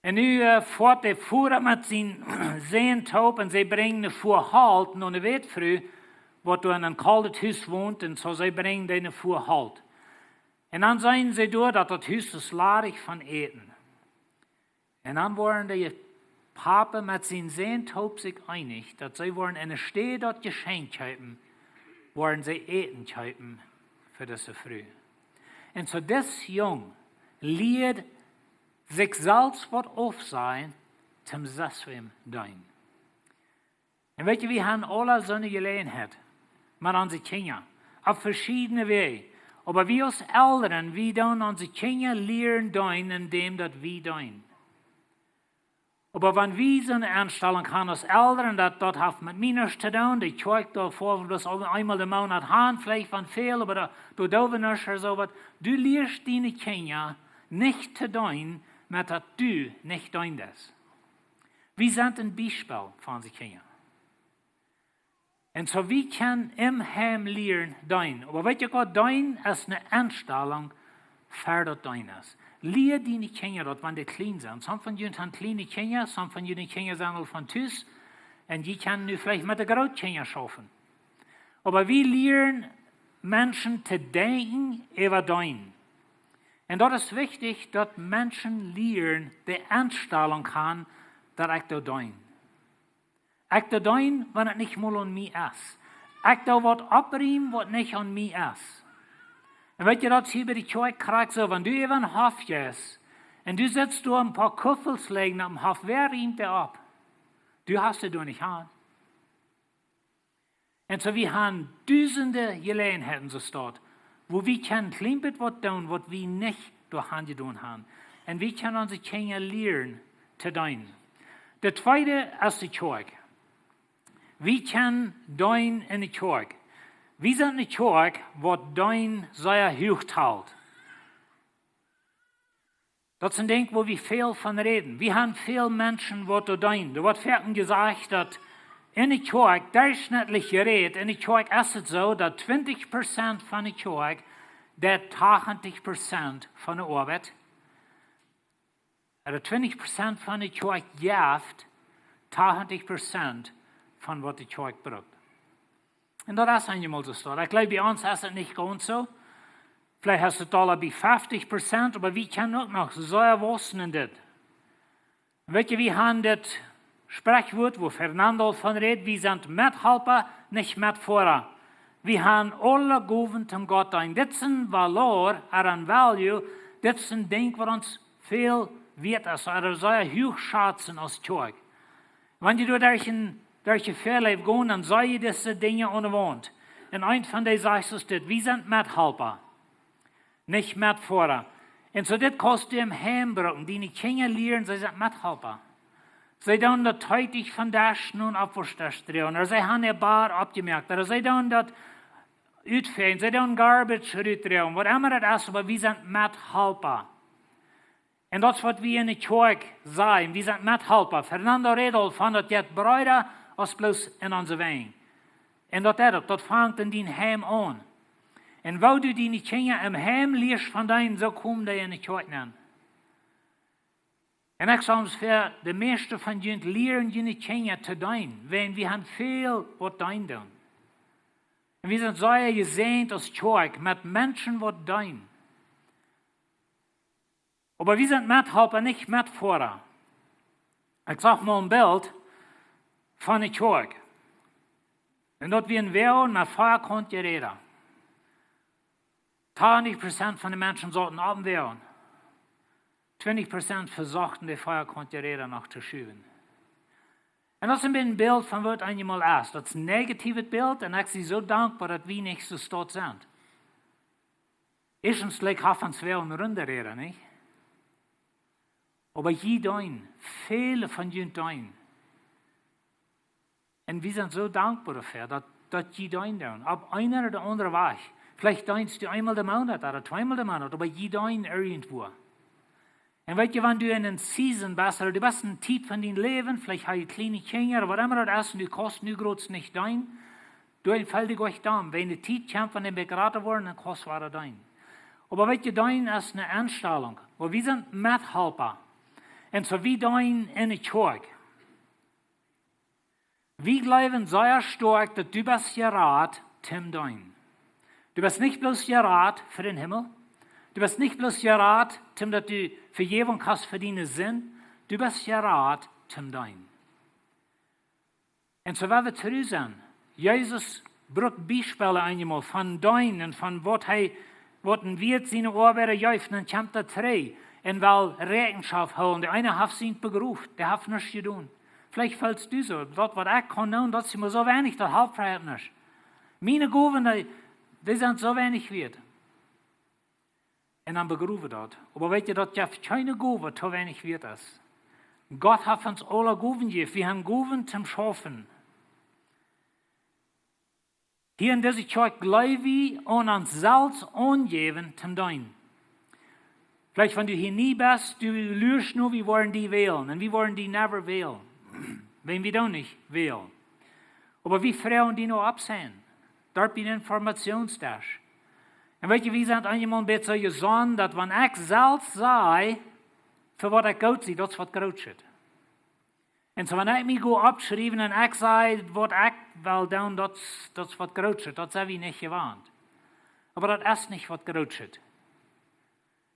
Un nu, äh, foat de Voda met sienen Sän toop un see brinjen eene Fua Holt no eene Wätfru, waut doa en een koldet Hus wont, un soo see brinjen dee eene Fua Holt. Un dan seenen see doa, daut daut Hus es ladich von Äten. Un dan woaren de Pape met sienen Sän toop sikj eenich, daut see woaren enne Städ daut Jeschenkj kjeepen, woaren see Äten kjeepen fa dise Fru. Un soo dis Jung lieed sikj selfst waut aufsajen, toom sest wäm deenen. Un weet jie, wie haben aule soone Jeläajenheit met onse Kjinja, opp veschiedne Wäaj. Oba wie aus Elren, wie doonen onse Kjinja lieren deenen, endäm daut wie deenen. Oba wan wie soone Enstalunk haben aus Elren, daut, daut haft met mie nuscht to doonen, de Kjoakj doa foa wie bloos eemol de Moonat han, veleicht wan väl, oba doa, doa doo wie nuscht ooda soo waut. Du lieescht diene Kjinja nich to deenen met daut du nich deenen deist. Wie sent een Biespel fa onse Kjinja. Un soo wie kjennen em Heim lieren deenen. Oba weet jie waut, deenen es eene Enstalunk fa daut deenen es. Lia diene Kjinja daut, wan dee kjlien sent. Some von junt haben kjliene Kjinja, some von june Kjinja sent aul von Tus. Un jie kjennen nu veleicht met de Grootkjinja schaufen. Oba wie lieren Menschen to denkjen äwa deenen. Un daut es wichtich, daut Menschen lieren de Enstalunk han, daut ekj doo deenen. Ekj doo deenen, wan et nich mol aun mie es. Ekj doo waut oppriemen, waut nich aun mie es. Un weet jie, daut es hia bie de Kjoakj krakjt soo, wan du äwa een Hoff jeist un du sitst doa een poa Kuffels lijen oppem Hoff, wäa riemt dee opp? Du hast dee doa nich aun. Un soo, wie haben dusende Jeläajenheiten, soo steit, wua wie kjennen kjlien bät waut doonen, waut wie nich doa aun jedonen haben. Un wie kjennen onse Kjinja lieren to deenen. De tweede es de Kjoakj. Wie kjennen deenen en de Kjoakj. Wie sent ne Kjoakj, waut deenen sea huach helt. Daut es een Dinkj, wua wie väl von räden. Wie haben väl Menschen, waut doa deenen. Doa woat foaken jesajcht, daut en de Kjoakj, derchschnittlich jerät, en de Kjoakj es et soo, daut twintich Prozent von de Kjoakj, daut tachentich Prozent von de Oabeit, ooda twintich Prozent von de Kjoakj jeft tachentich Prozent von waut de Kjoakj brukt. Un daut es eenjemol soo steit. Ekj jleew, bie ons es et nich gaunz soo. Veleicht es et aul bie feftig Prozent, oba wie kjennen uk noch sea wausen en dit. Weet jie, wie haben dit Sprichwort, wua Fernando von rät, wie sent Methalpa, nich Metfoara. Wie haben aule Gowen toom Gott deenen. Dit es een Valor, ooda een Value, dit es een Dinkj, waut ons väl wieet es, ooda sea huach schazen aus Kjoakj. Wan jie doa derch een, derch de Väaleef gonen, dan seeh jie dise Dinja aune Waunt. Un eent von dee sajcht es dit: Wie sent Methalpa, nich Metfoara. Un soo dit kaust du em Heim brucken, diene Kjinja lieren, see sent Methalpa. See doonen daut Teetiet von Desch no Oppwaschdesch droagen, ooda see haben de Bar oppjemoakt, ooda see doonen daut utfäajen, see doonen garbage rutdroagen, waut emma daut es, oba wie sent Methalpa. Un daut es waut wie en de Kjoakj sajen, wie sent Methalpa. Fernando rät aul von daut jeit breeda aus bloos en onse Wenj. Un daut deit uk, daut fangt en dien Heim aun. Un woo du diene Kjinja em Heim lieescht von deenen, soo komen dee en de Kjoakj nenn. Un ekj saj ons ver, de mieeschte von junt lieren june Kjinja to deenen, wiels wie haben väl waut deenen doonen. Un wie sent sea jesäajent aus Kjoakj met Menschen waut deenen. Oba wie sent Methalpa, nich Metfoara. Ekj sach mol een Bilt von de Kjoakj. Un daut wia een Woagen met veakauntje Räda. Tachentich Prozent von de Menschen sauten oppem Woagen. Twintich Prozent vesochten de veakauntje Räda noch to schuwen. Un daut es een bät een Bilt von waut eenjemol es. Daut es een negatiewet Bilt un ekj sie soo dankboa daut wie nich soo steit sent. Ieeschtens, jlikj haft ons väl een runda Räda, nich? Oba jie deenen, väle von junt deenen. Un wie sent soo dankboa doafäa, daut, daut jie deenen doonen. Opp eene ooda aundre Wajch. Veleicht deenst du eemol de Moonat ooda tweemol de Moonat, oba jie deenen irjentwua. Un weet jie, wan du en eene Season best, ooda du best en eene Tiet von dien Läwen, veleicht hast du kjliene Kjinja ooda waut emma daut es, un du kaust nu groots nich deenen, du, un feel die nich domm, wan de Tiet kjemt, wan dee bät jrata woaren, dan kaust wada deenen. Oba weet jie, deenen es eene Enstalunk, wiels wie sent Methalpa. Un soo wie deenen en de Kjoakj. Wie jleewen sea stoakj, daut du best jerat toom deenen. Du best nich bloos jerat fa dän Himmel. Du best nich bloos jerat toom daut du Vejäwunk hast fa diene Sind. Du best jerat toom deenen. Un soo woa wie tru sennen. Jesus brukt Biespels eenjemol von deenen un von waut hee, waut een Wieet siene Oabeida jeef, dan kjemt hee trigj un well Räakjenschoft hoolen. De eena haft sikj begroft, dee haft nuscht jedonen. Veleicht feelst du soo, daut waut ekj kaun doonen, daut es mie soo weinich, daut halpt veleicht nuscht. Miene Gowen, dee, dee sent soo weinich wieet. Un dan begroow wie daut. Oba weet jie, daut jeft kjeene Gow, waut too weinich wieet es. Gott haft ons aule Gowen jejäft. Wie haben Gowen toom schaufen. Hia en dise Kjoakj jleew wie aun ons selfst aunjäwen toom deenen. Veleicht wan du hia nie best, du luascht nu, wie woaren die wälen. Un wie woaren die never wälen. Wan wie doonen nich wälen. Oba wie froagen die nu oppsennen. Doa bie dän Informationsdesk. Un weet jie, wie sent eenjemol een bät soo jesonnen, daut wan ekj selfst saj, fa waut ekj goot sie, daut es waut Grootschet. Un soo wan ekj mie goot oppschriew un ekj saj waut ekj well doonen, daut, daut es waut Grootschet, daut sent wie nich jewant. Oba daut es nich waut Grootschet.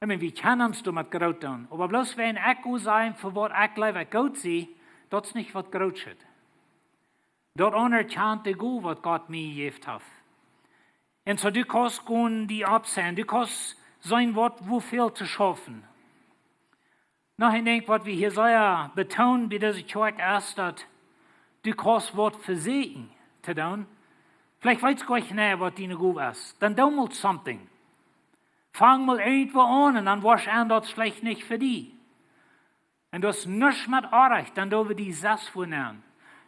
Ekj meen, wie kjennen ons doamet groot doonen. Oba bloos wan ekj goot sie fa waut ekj jleew ekj goot sie, daut es nich waut Grootschet. Daut aunerkjant de Gow, waut Gott mie jejäft haft. Un soo, du kaust gonen die oppseenen, du kaust seenen, waut, woo väl to schaufen. Noch een Dinkj, waut wie hia sea betoonen bie dise Kjoakj, es, daut du kaust waut vesieekjen to doonen. Veleicht weetst du goanich, waut diene Gow es. Dan doo mol something. Fang mol irjentwua aun un dan woascht du enn, daut es veleicht nich fa die. Un daut es nuscht met oajch, dan doo wie die sest wua nenn.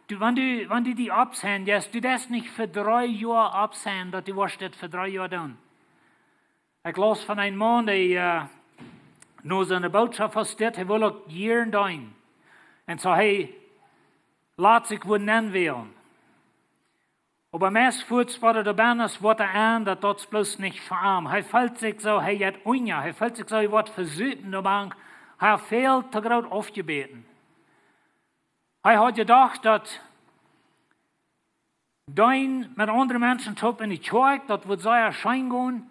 Du, wan du, wan du die oppseenen deist, du deist nich fa dree Joa oppseenen, daut du woascht dit fa dree Joa doonen. Ekj laus von een Maun, dee, äh, no siene Bootschoft aus dit, hee wull uk jieren deenen. Un soo, hee lat sikj wua nenn wälen. Oba meist fuaz, waut hee doa bennen es, woat hee enn, daut daut bloos nich fa am. Hee feelt sikj soo, hee jeit unja. Hee feelt sikj soo, hee woat vesupen doamank. Hee haft väl to groot aufjebäden. Hee haud jedocht, daut deenen met aundre Menschen toop enne Kjoakj, daut wudd sea scheen gonen,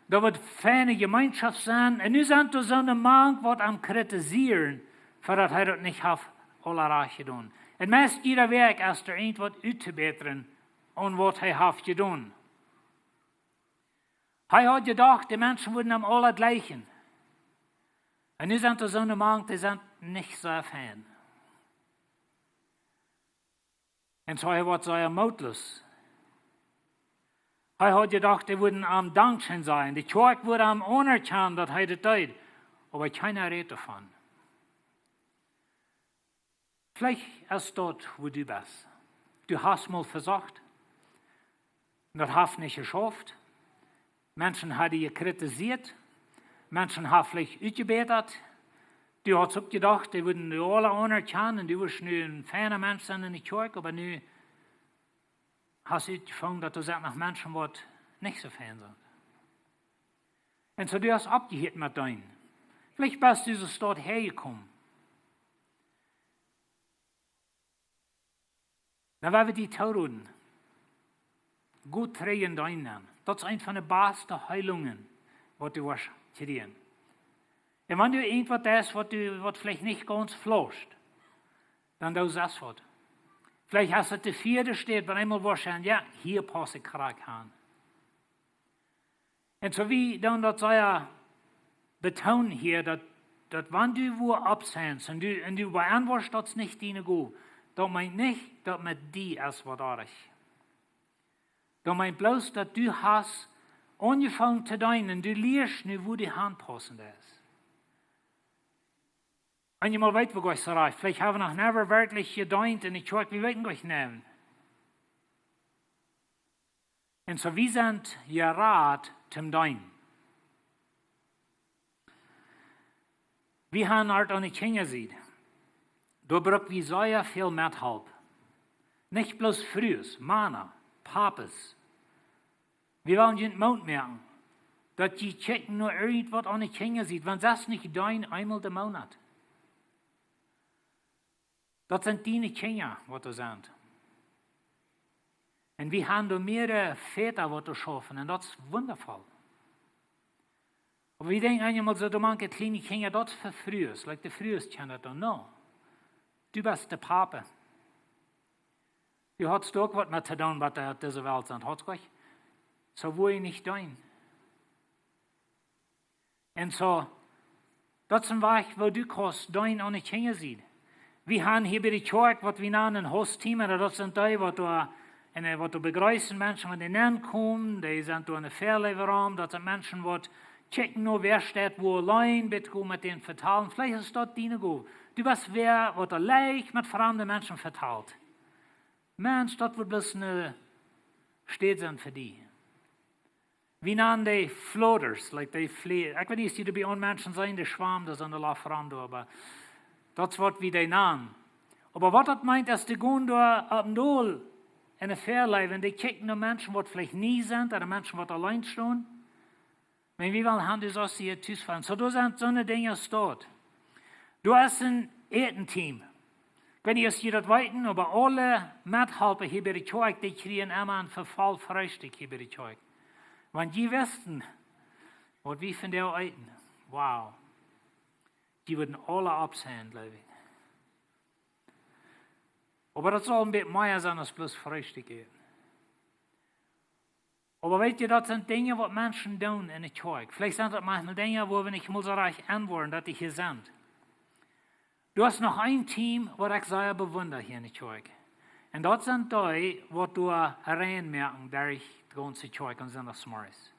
daut wudd feine Jemeenschoft sennen. Un nu sent doa soone mank, waut am kritisieren, fa daut hee daut nich haft aula rajcht jedonen. Un meist jieda Wäakj es doa irjentwaut uttobätren aun waut hee haft jedonen. Hee haud jedocht, de Menschen wudden am aula jlikjen. Un nu sent doa soone mank, dee sent nich soo fein. Un soo, hee woat sea mootloos. Hee haud jedocht, dee wudden am dankscheen sajen. De Kjoakj wudd am aunerkjanen, daut hee daut deed. Oba kjeena rät doavon. Veleicht es daut, wua du best. Du hast mol vesocht. Daut haft nich jeschauft. Menschen haben die jekritisieet. Menschen haben veleicht utjebädat. Du hast uk jedocht, dee wudden die aula aunerkjanen un du wurscht nu een feina Mensch sennen enne Kjoakj, oba nu hast du utjefungen, daut doa sent noch Menschen, waut nich soo fein sent. Un soo, du hast oppjehieet met deenen. Veleicht best du soo doa häajekomen. Dan woa wie die tooroden. Go trigj en deenen. Daut es eent von de baste Heilungen, waut du woascht kjrieen. Un wan du irjentwaut hast, waut du, waut veleicht nich gaunz flauscht, dan doo sest waut. Veleicht hast du de vieede Städ, waut eemol woascht sajen, jo, hia pauss ekj krakjt aun. Un soo, wie doonen daut sea betoonen hia, daut, daut wan du wua oppseenst un du, un du beauntwuadst, daut es nich diene Gow, daut meent nich, daut met die es waut oajch. Daut meent bloos, daut du hast aunjefongen to deenen un du lieescht nu, wua du aunpaussen deist. Eenjemol weet wie goanich soo rajcht, veleicht haben wie noch never werkjlich jedeent enne Kjoakj, wie weeten goanich, nä. Un soo, wie sent jerat toom deenen. Wie haben aul aun de Kjinja jeseenen. Doa bruck wie sea väl Methalp. Nich bloos Frues, Mana, Papas. Wie wellen junt Moot moaken, daut jie kjikjen no irjentwaut aun de Kjinja jeseenen, wan sest nich deenen eemol de Moonat. Daut sent diene Kjinja, waut doa sent. Un wie haben doa mearere Väta, waut doa schaufen, un daut es wundafoll. Oba wie denkjen eenjemol soo, doa mank kjliene Kjinja, daut es fa Frues, like, de Frues kjennen daut doonen, no. Du best de Papa. Du hast uk waut met to doonen, waut doa opp dise Welt sent, hast goanich. Soo woa jie nich deenen. Un soo, daut es een Wajch, woo du kaust deenen aun de Kjinja jeseenen. Wie haben hia bie de Kjoakj, waut wie nanen een Host-Team, un daut sent dee, waut doa, un, äh, waut doa bejreessen Menschen, wan dee nenkomen, dee sent doa enne Väaleew rom, daut sent Menschen, waut kjikjen no, wäa steit wua auleen, bitte go met dän vetalen. Veleicht es daut diene Gow. Du best wäa, waut doa leicht met framde Menschen vetalt. Mensch, daut woat bloos eene Städ sennen fa die. Wie nanen dee floaters, like, dee flie-, ekj weet nich, aus jie doa bie ons Menschen sent, dee schwamen doa soo enne Loft rom doa, oba daut es waut wie dee nanen. Oba waut daut meent, es, dee gonen doa opp un dol enne Väaleew, un dee kjikjen no Menschen, waut veleicht nie sent, ooda Menschen, waut auleen stonen. Wan wie wellen haben, du saust hia tus faulen. Soo, doa sent soone Dinja, staut. Doa es een Äten-Team. Ekj weet nich, aus jie daut weeten, oba aule Methalpa hia bie de Kjoakj, dee kjrieen emma een Vefal Freestikj hia bie de Kjoakj. Wan jie wisten, waut wie vondoag äten. Wow. Jie wudden aula oppseenen, jleew ekj. Oba daut saul een bät mea sennen aus bloos Freestikj äten. Oba weet jie, daut sent Dinja waut Menschen doonen enne Kjoakj. Veleicht sent daut maunchmol Dinja wua wie nich mol soo rajcht enwoaren daut dee hia sent. Doa es noch een Team waut ekj sea bewunda hia enne Kjoakj. Un daut sent dee waut doa rein moaken derch de gaunze Kjoakj aun Sindachsmorjes.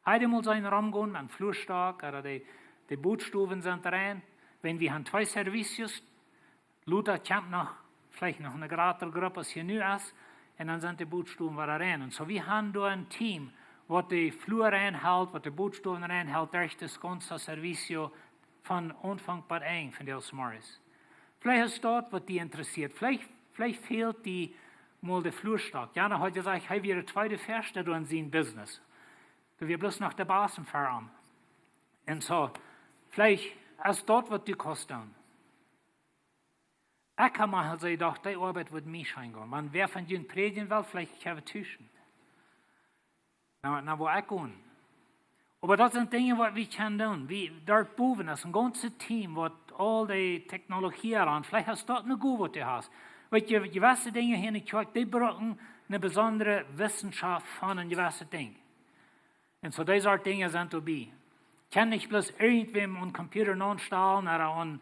Hee deed mol sien romgonen met een Fluastock, ooda de, de Bootsstowen sent rein. Wan wie han twee Servicios, lota kjemt noch, veleicht noch eene jratre Grupp aus hia nu es, un dan sent de Bootsstowen wada rein. Un soo, wie han doa een Team waut de Flua rein helt, waut de Bootsstowen rein helt, derch daut gaunze Servicio von Aunfank bat Enj von Sindachsmorjes. Veleicht es daut waut die interessieet, veleicht, veleicht fält die mol de Fluastock. Jo, dan haud hee jesajcht, hee wia de tweede Fäaste doa en sien Business. Doa wia bloos noch de Basen ver am. Un soo, veleicht es daut waut du kaust doonen. Ekj ha mau jesajcht, dee Oabeit wudd mie scheen gonen. Wan wäa von junt prädjen well, veleicht kjenn wie tuschen. Na, na, wua ekj won. Oba daut sent Dinja waut wie kjennen doonen. Wie, doa bowen es een gaunzet Team waut aul dee Technologie aun. Veleicht es daut eene Gow waut du hast. Weet jie, jewesse Dinja hia enne Kjoakj, dee brucken eene besondre Wissenschaft von een jewesset Dinkj. Un soo, dee Sort Dinja sent doabie. Kjenn nich bloos irjentwäm aun Computer naunstalen, ooda aun,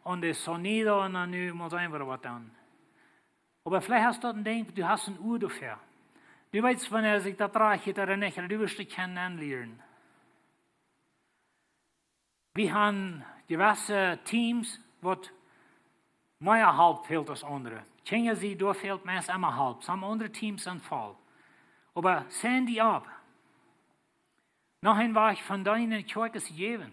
aun de Sonido un dan nu mol seenen waut wie waut doonen. Oba veleicht es daut een Dinkj, du hast een Ua doafäa. Du weetst, wanea sikj daut rajcht jeit ooda nich, ooda du woascht daut kjennen aunlieren. Wie han jewesse Teams waut mea Help fält aus aundre. Kjinja, see, doa fält meist emma Help. Some aundre Teams sent voll. Oba sign die opp. Noch een Wajch von deenen Kjoakj es jäwen.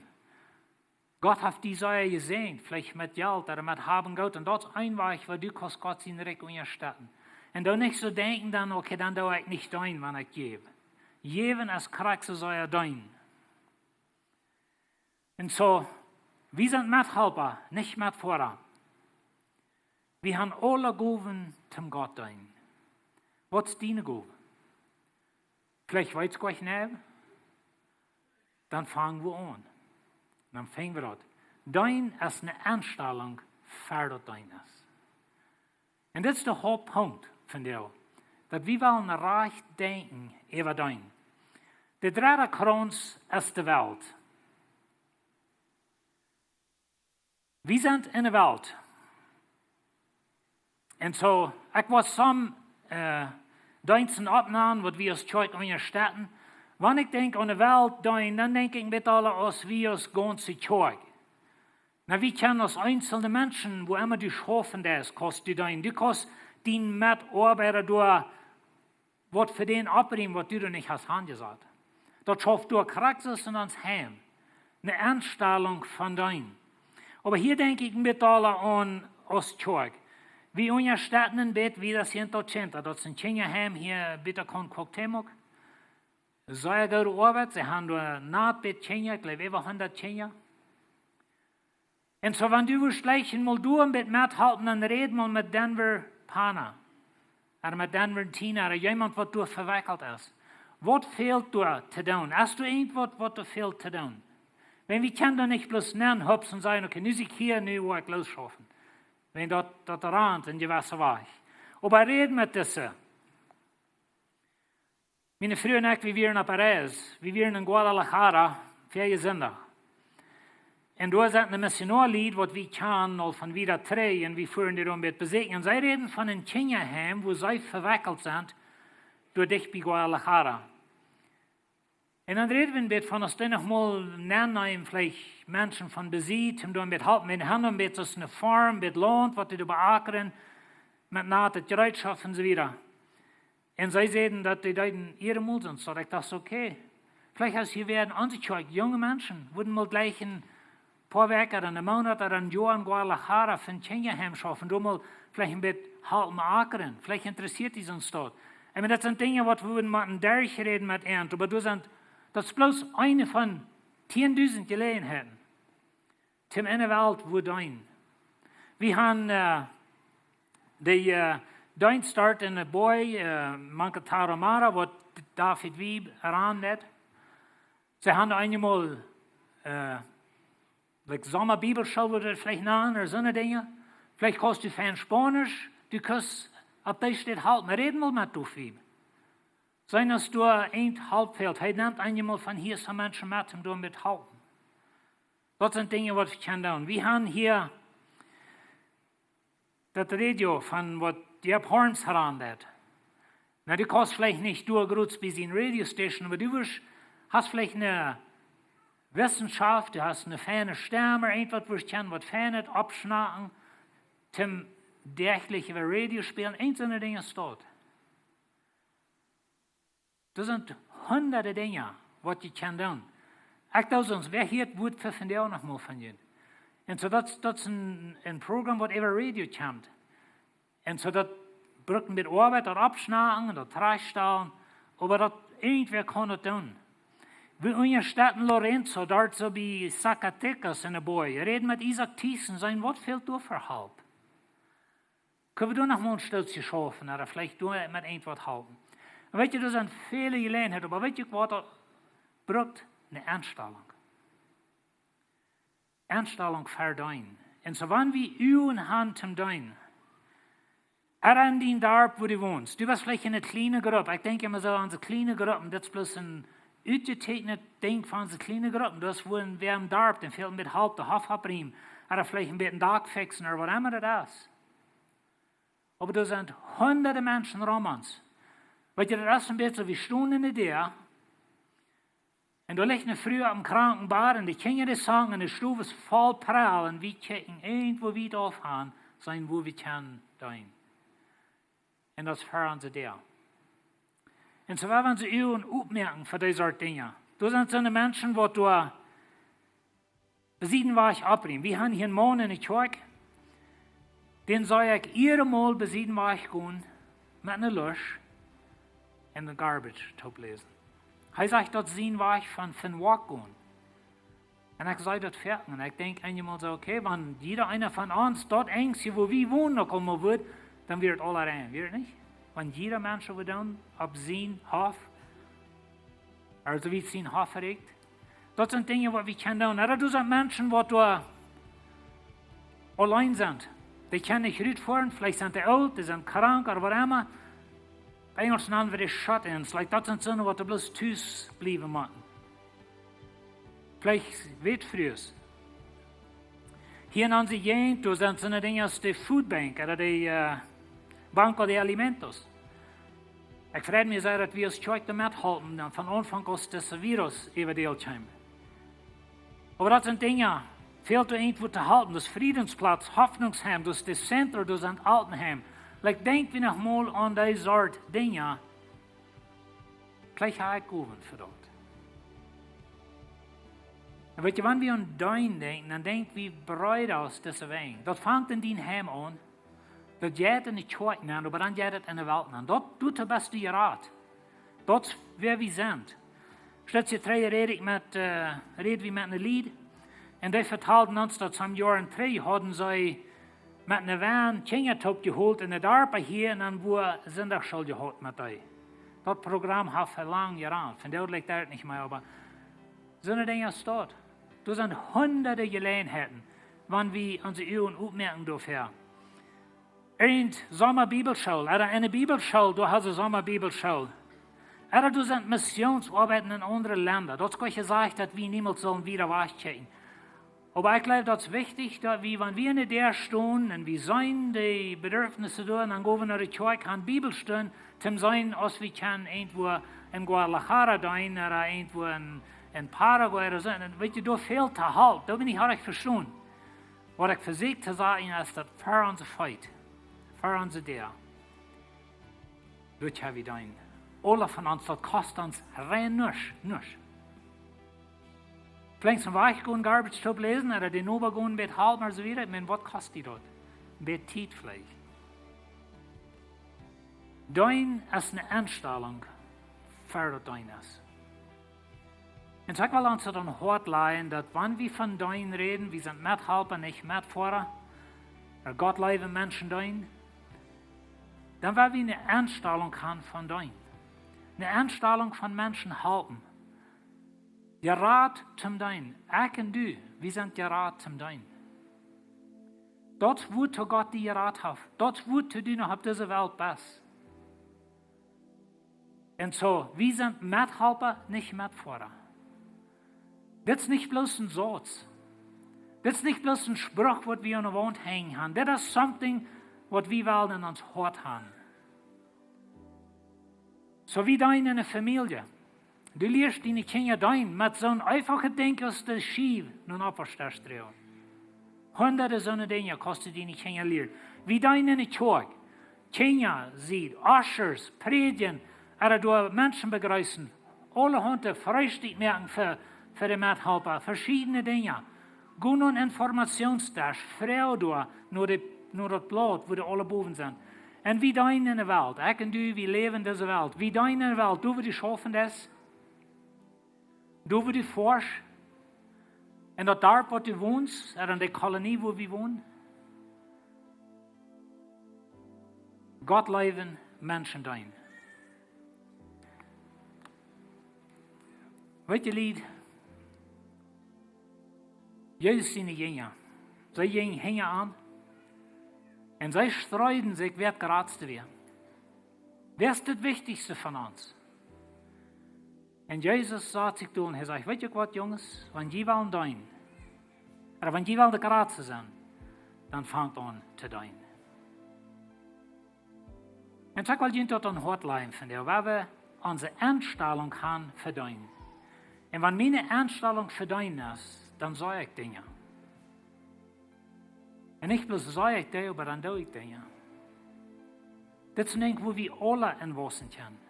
Gott haft die sea jesäajent, veleicht met Jelt ooda met Hab un Goot. Un daut es een Wajch wua du kaust Gott sien Rikj unjastetten. Un dan nich soo denkjen dan, okay, dan doo ekj nich deenen wan ekj jäw. Jäwen es krakjt soo sea deenen. Un soo, wie sent Methalpa, nich Metfoara. Wie han aule Gowen toom Gott deenen. Waut es diene Gow? Veleicht weetst du nich, dan fang wie aun. Dan fang wie daut. Deenen es eene Enstalunk fa daut Deenen es. Un dit es de Hauptpunkt von die, daut wie wellen rajcht denkjen äwa Deenen. De dredde Krauns es de Welt. Wie sent enne Welt. Un soo, ekj wull some, äh, Deensten oppnämen, waut wie aus Kjoakj unjastetten. Wan ekj denkj aun de Welt deenen, dan denkj ekj een bät aul aus wie aus gaunze Kjoakj. Na, wie kjennen aus eenzelne Menschen, wua emma du schaufen deist, kaust du deenen. Du kaust dien Metoabeida doa waut fa dän oppbrinjen, waut du doa nich hast aunjesat. Daut schauft doa krakjt soo aus en ons Heim. Eene Enstalunk von Deenen. Oba hia denkj ekj een bät aul aun aus Kjoakj. Wie unjastetten een bät, wie daut hia en Tochinta, daut es een Kjinjaheim hia bie Cuauhtémoc. Sea goode Oabeit, see han doa een bät Kjinja, ekj jleew äwa hundat Kjinja. Un soo, wan du wurscht veleicht mol doa een bät methalpen, dan räd mol met Denver Pana. Ooda met Denver Tina, ooda jemaunt waut doa vewekjelt es. Waut fält doa to doonen? Es doa irjentwaut, waut doa fält to doonen? Wan wie kjennen doa nich bloos nenn hupsen un sajen, okay, nu sie ekj hia, nu woa ekj loosschaufen. Wan daut, daut rant en jewesse Wajch. Oba räd met dise. Miene Fru un ekj, wie wieren opp Reis. Wie wieren en Guadalajara, väajen Sindach. Un doa sent eene Missionoa Lied, waut wie kjanen aul von wieda trigj, un wie fuaren dee doa een bät besieekjen. Un see räden von een Kjinjaheim, wua see vewekjelt sent, doa dicht bie Guadalajara. Un dan räden wie een bät von, aus dee noch mol nenn, veleicht Menschen von besied, om doa een bät halpen. Wie han een bät soo eene Farm, een bät Launt, waut dee doa beakren, met nate Jereetschoft un soo wieda. Un see säden, daut dee deeden äare Mol sent, soo daut ekj docht, okay, veleicht es hia wäa en onse Kjoakj, junge Menschen, wudden mol veleicht een poa Wäakj ooda een Moonat ooda een Joa en Guadalajara fa een Kjinjaheim schaufen, doa mol veleicht een bät halpen akren, veleicht interessieet die soont. Un daut sent Dinja, waut wie wudden motten derchräden met an, oba doa sent, daut es bloos eene von tiendusent Jeläajenheiten. Toom enne Welt wua deenen. Wie han, äh, de, äh, Deenst start en de Boy, äh, mank de Tarahumara, waut David Wiebe aundeed. See han eenjemol, äh, like Somma Bibelschool, wudd ekj veleicht nanen, ooda soone Dinja. Veleicht kaust du fein Spaunisch, Du kaust opp dee Städ halpen. Räd mol met Dofi. Seenen aus doa een Help fält. Hee nemt eenjemol von hia soone Menschen met, om doa met halpen. Daut sent Dinja, waut wie kjennen doonen. Wie haben hia daut Radio von waut Jep Horns heran deit. Na, du kaust veleicht nich doa groot bie sien Radio Station, oba du woascht, hast veleicht eene Wissenschaft, du hast eene feine Stemm, irjentwaut woascht kjennen, waut Feinet oppschnacken, toom däachlich äwa Radio spälen, eent soone Dinja es daut. Doa sent hundade Dinja, waut jie kjennen doonen. Ekj doo soo, wäa hia daut Wuat fa vondoag noch mol von junt. Un soo daut, daut es een, een Program, waut äwa Radio kjemt. Un soo daut brukt een bät Oabeit, daut oppschnacken un daut trajchtstalen, oba daut irjentwäa kaun daut doonen. Wie unjastetten Lorenzo, doa soo bie Zacatecas enne Boaj. Räd met Isaak Thiessen, seenen waut fält doa fa Help. Kjenn wie doa noch mol een Stootje schaufen, ooda veleicht doa met irjentwaut halpen. Un weet jie, doa sent väle Jeläajenheiten, oba weet jie waut, daut brukt eene Enstalunk. Enstalunk fa deenen. Un soo wan wie Uagen haben toom deenen. Ea en dien Darp, wua du wonst. Du best veleicht en eene kjliene Grupp. Ekj denkj emma soo aun soo kjliene Gruppen. Daut es bloos een utjeteekjnet Dinkj von soo kjliene Gruppen. Daut es wua een, wäa em Darp, dän fält een bät Help, de Hoff oppriemen. Ooda veleicht een bät Dak fixen, ooda waut emma daut es. Oba doa sent hundade Menschen rom ons. Weet jie, daut es een bät soo, wie stonen enne Däa. Un doa licht eene Fru opp een Krankenbad un de Kjinja dee sangen un de Stow es voll prell un wie kjikjen irjentwua wiet auf aun, seenen wua wie kjennen deenen. Un daut es fa onse Däa. Un soo woa wie onse Uagen opmoaken fa dee Sort Dinja. Doa sent soone Menschen, waut doa bie dän Wajch oppriemen. Wie haben hia eenen Maun enne Kjoakj, dän see ekj jiedet Mol bie dän Wajch gonen met eene Lusch un de garbage toop läsen. Hee sajcht, daut es sien Wajch von, von Wajch gonen. Un ekj saj daut foaken un ekj denkj eenjemol soo, okay, wan jieda eena von ons daut eensje, wua wie wonen, uk emma wudd, dan wia et aul rein, wia et nich? Wan jieda Mensch wudd doonen opp sien Hoff, aulsoo wie sien Hoff rieekjt. Daut sent Dinja, waut wie kjennen doonen. Ooda doa sent Menschen, waut doa auleen sent. Dee kjennen nich rutfoaren, veleicht sent dee oolt, dee sent krank ooda waut emma. Opp Enjelsch nanen wie dee shut-ins. Like, daut sent soone, waut doa bloos tus bliewen motten. Veleicht Wätfrues. Hia en onse Jäajent, doa sent soone Dinja aus de Food Bank, ooda de, äh, Banco de Alimentos. Ekj frei mie sea, daut wie aus Kjoakj doa methalpen, dan von Aunfank aus dise Virus äwa de Welt kjeem. Oba daut sent Dinja, fält doa irjentwua to halpen, daut Friedensplatz, Hoffnungsheim, daut de Zentren, daut sent Altenheim. Like, denkj wie noch mol aun dee Sort Dinja, veleicht ha ekj Gowen fa daut. Un weet jie, wan wie aun deenen denkjen, dan denkj wie breeda aus dise Wenj. Daut fangt en dien Heim aun. Daut jeit en de Kjoakj nenn, oba dan jeit et en de Welt nenn. Daut, doatoo best du jerat. Daut es wäa wie sent. Stootje trigj räd ekj met, äh, räd wie met een Lied. Un dee vetalden ons, daut see Joaren trigj hauden see met eenen Wajch Kjinja toop jeholt en de Darpa hia un dan wua Sindachschool jehaut met dee. Daut Program haft väl lang jerant. Vondoag licht daut nich mea, oba soone Dinja es daut. Doa sent hundade Jeläajenheiten, wan wie onse Uagen opmoaken doafäa. En Somma Bibelschool, ooda en de Bibelschool, doa haben see Somma Bibelschool. Ooda doa sent Missionsoabeiten en aundre Lenda. Daut es goot jesajcht, daut wie niemols sellen wieda wajchkjikjen. Oba ekj jleew, daut es wichtich, daut wie, wan wie en de Däa stonen un wie seenen de Bedürfnisse doa, un dan gonen wie no de Kjoakj, han Bibelstund, toom seenen, aus wie kjennen irjentwua en Guadalajara deenen, ooda irjentwua en, en Paraguay ooda soo. Un weet jie, doa fält to halpen. Daut sie ekj nich rajcht vestonen. Waut ekj vesieekj to sajen es, daut fa onse Feet, fa onse Däa, doa kjenn wie deenen. Aule von ons, daut kost ons rein nuscht, nuscht. Veleicht een Wajch gonen garbage toop läsen, ooda dän Noba gonen bät halpen ooda soo wieda. Ekj meen, waut kost die daut? Een bät Tiet veleicht. Deenen es eene Enstalunk fa daut Deenen es. Un soo ekj well ons daut aum Hoat lajen, daut wan wie von Deenen räden, wie sent Methalpa, nich Metfoara, ooda Gott leewe, Menschen deenen, dan woa wie eene Enstalunk haben von Deenen. Eene Enstalunk von Menschen halpen. Jerat toom Deenen. Ekj un du, wie sent jerat toom Deenen. Daut es wuatoo Gott die jerat haft. Daut es wuatoo du noch opp dise Welt best. Un soo, wie sent Methalpa, nich Metfoara. Dit es nich bloos een Sauz. Dit es nich bloos een Spruch, waut wie aun de Waunt henjen haben. Dit es something, waut wie wellen en ons Hoat haben. Soo wie deenen en eene Famielje. Du lieescht diene Kjinja deenen met soon eefachet Dinkj aus de Schiew no een Opwaschtdesch droagen. Hundade soone Dinja kaust du diene Kjinja lieren. Wie deenen en de Kjoakj. Kjinja sied, Ushers, prädjen, ooda doa Menschen bejreessen. Aulahaunt Freestikj moaken fa, fa de Methalpa. Veschiedne Dinja. Go no een Informationsdesch, froag doa no de, no daut Blaut, wua dee aule bowen sent. Un wie deenen en de Welt. Ekj un du, wie läwen en dise Welt. Wie deenen en de Welt. Doa wua du schaufen deist. Doa wua du foascht. En daut Darp, wua du wonst. Ooda en de Kolonie, wua wie wonen. Gott leewen, Menschen deenen. Weet jie, Lied, Jesus siene Jinja, see jinjen hinja am. Un see streeden sikj, wäa daut jratste wia. Wäa es daut Wichtichste von ons? Un Jesus sad sikj doa un hee säd: "Weet jie waut, Junges? Wan jie wellen deenen, ooda wan jie wellen de jratste sennen, dan fangt aun to deenen." Un ekj well junt daut aun daut Hoat lajen vondoag, woo wie onse Enstalunk haben fa deenen. Un wan miene Enstalunk fa deenen es, dan saj ekj Dinja. Un nich bloos saj ekj dee, oba dan doo ekj Dinja. Dit es een Dinkj, wua wie aule en wausen kjennen.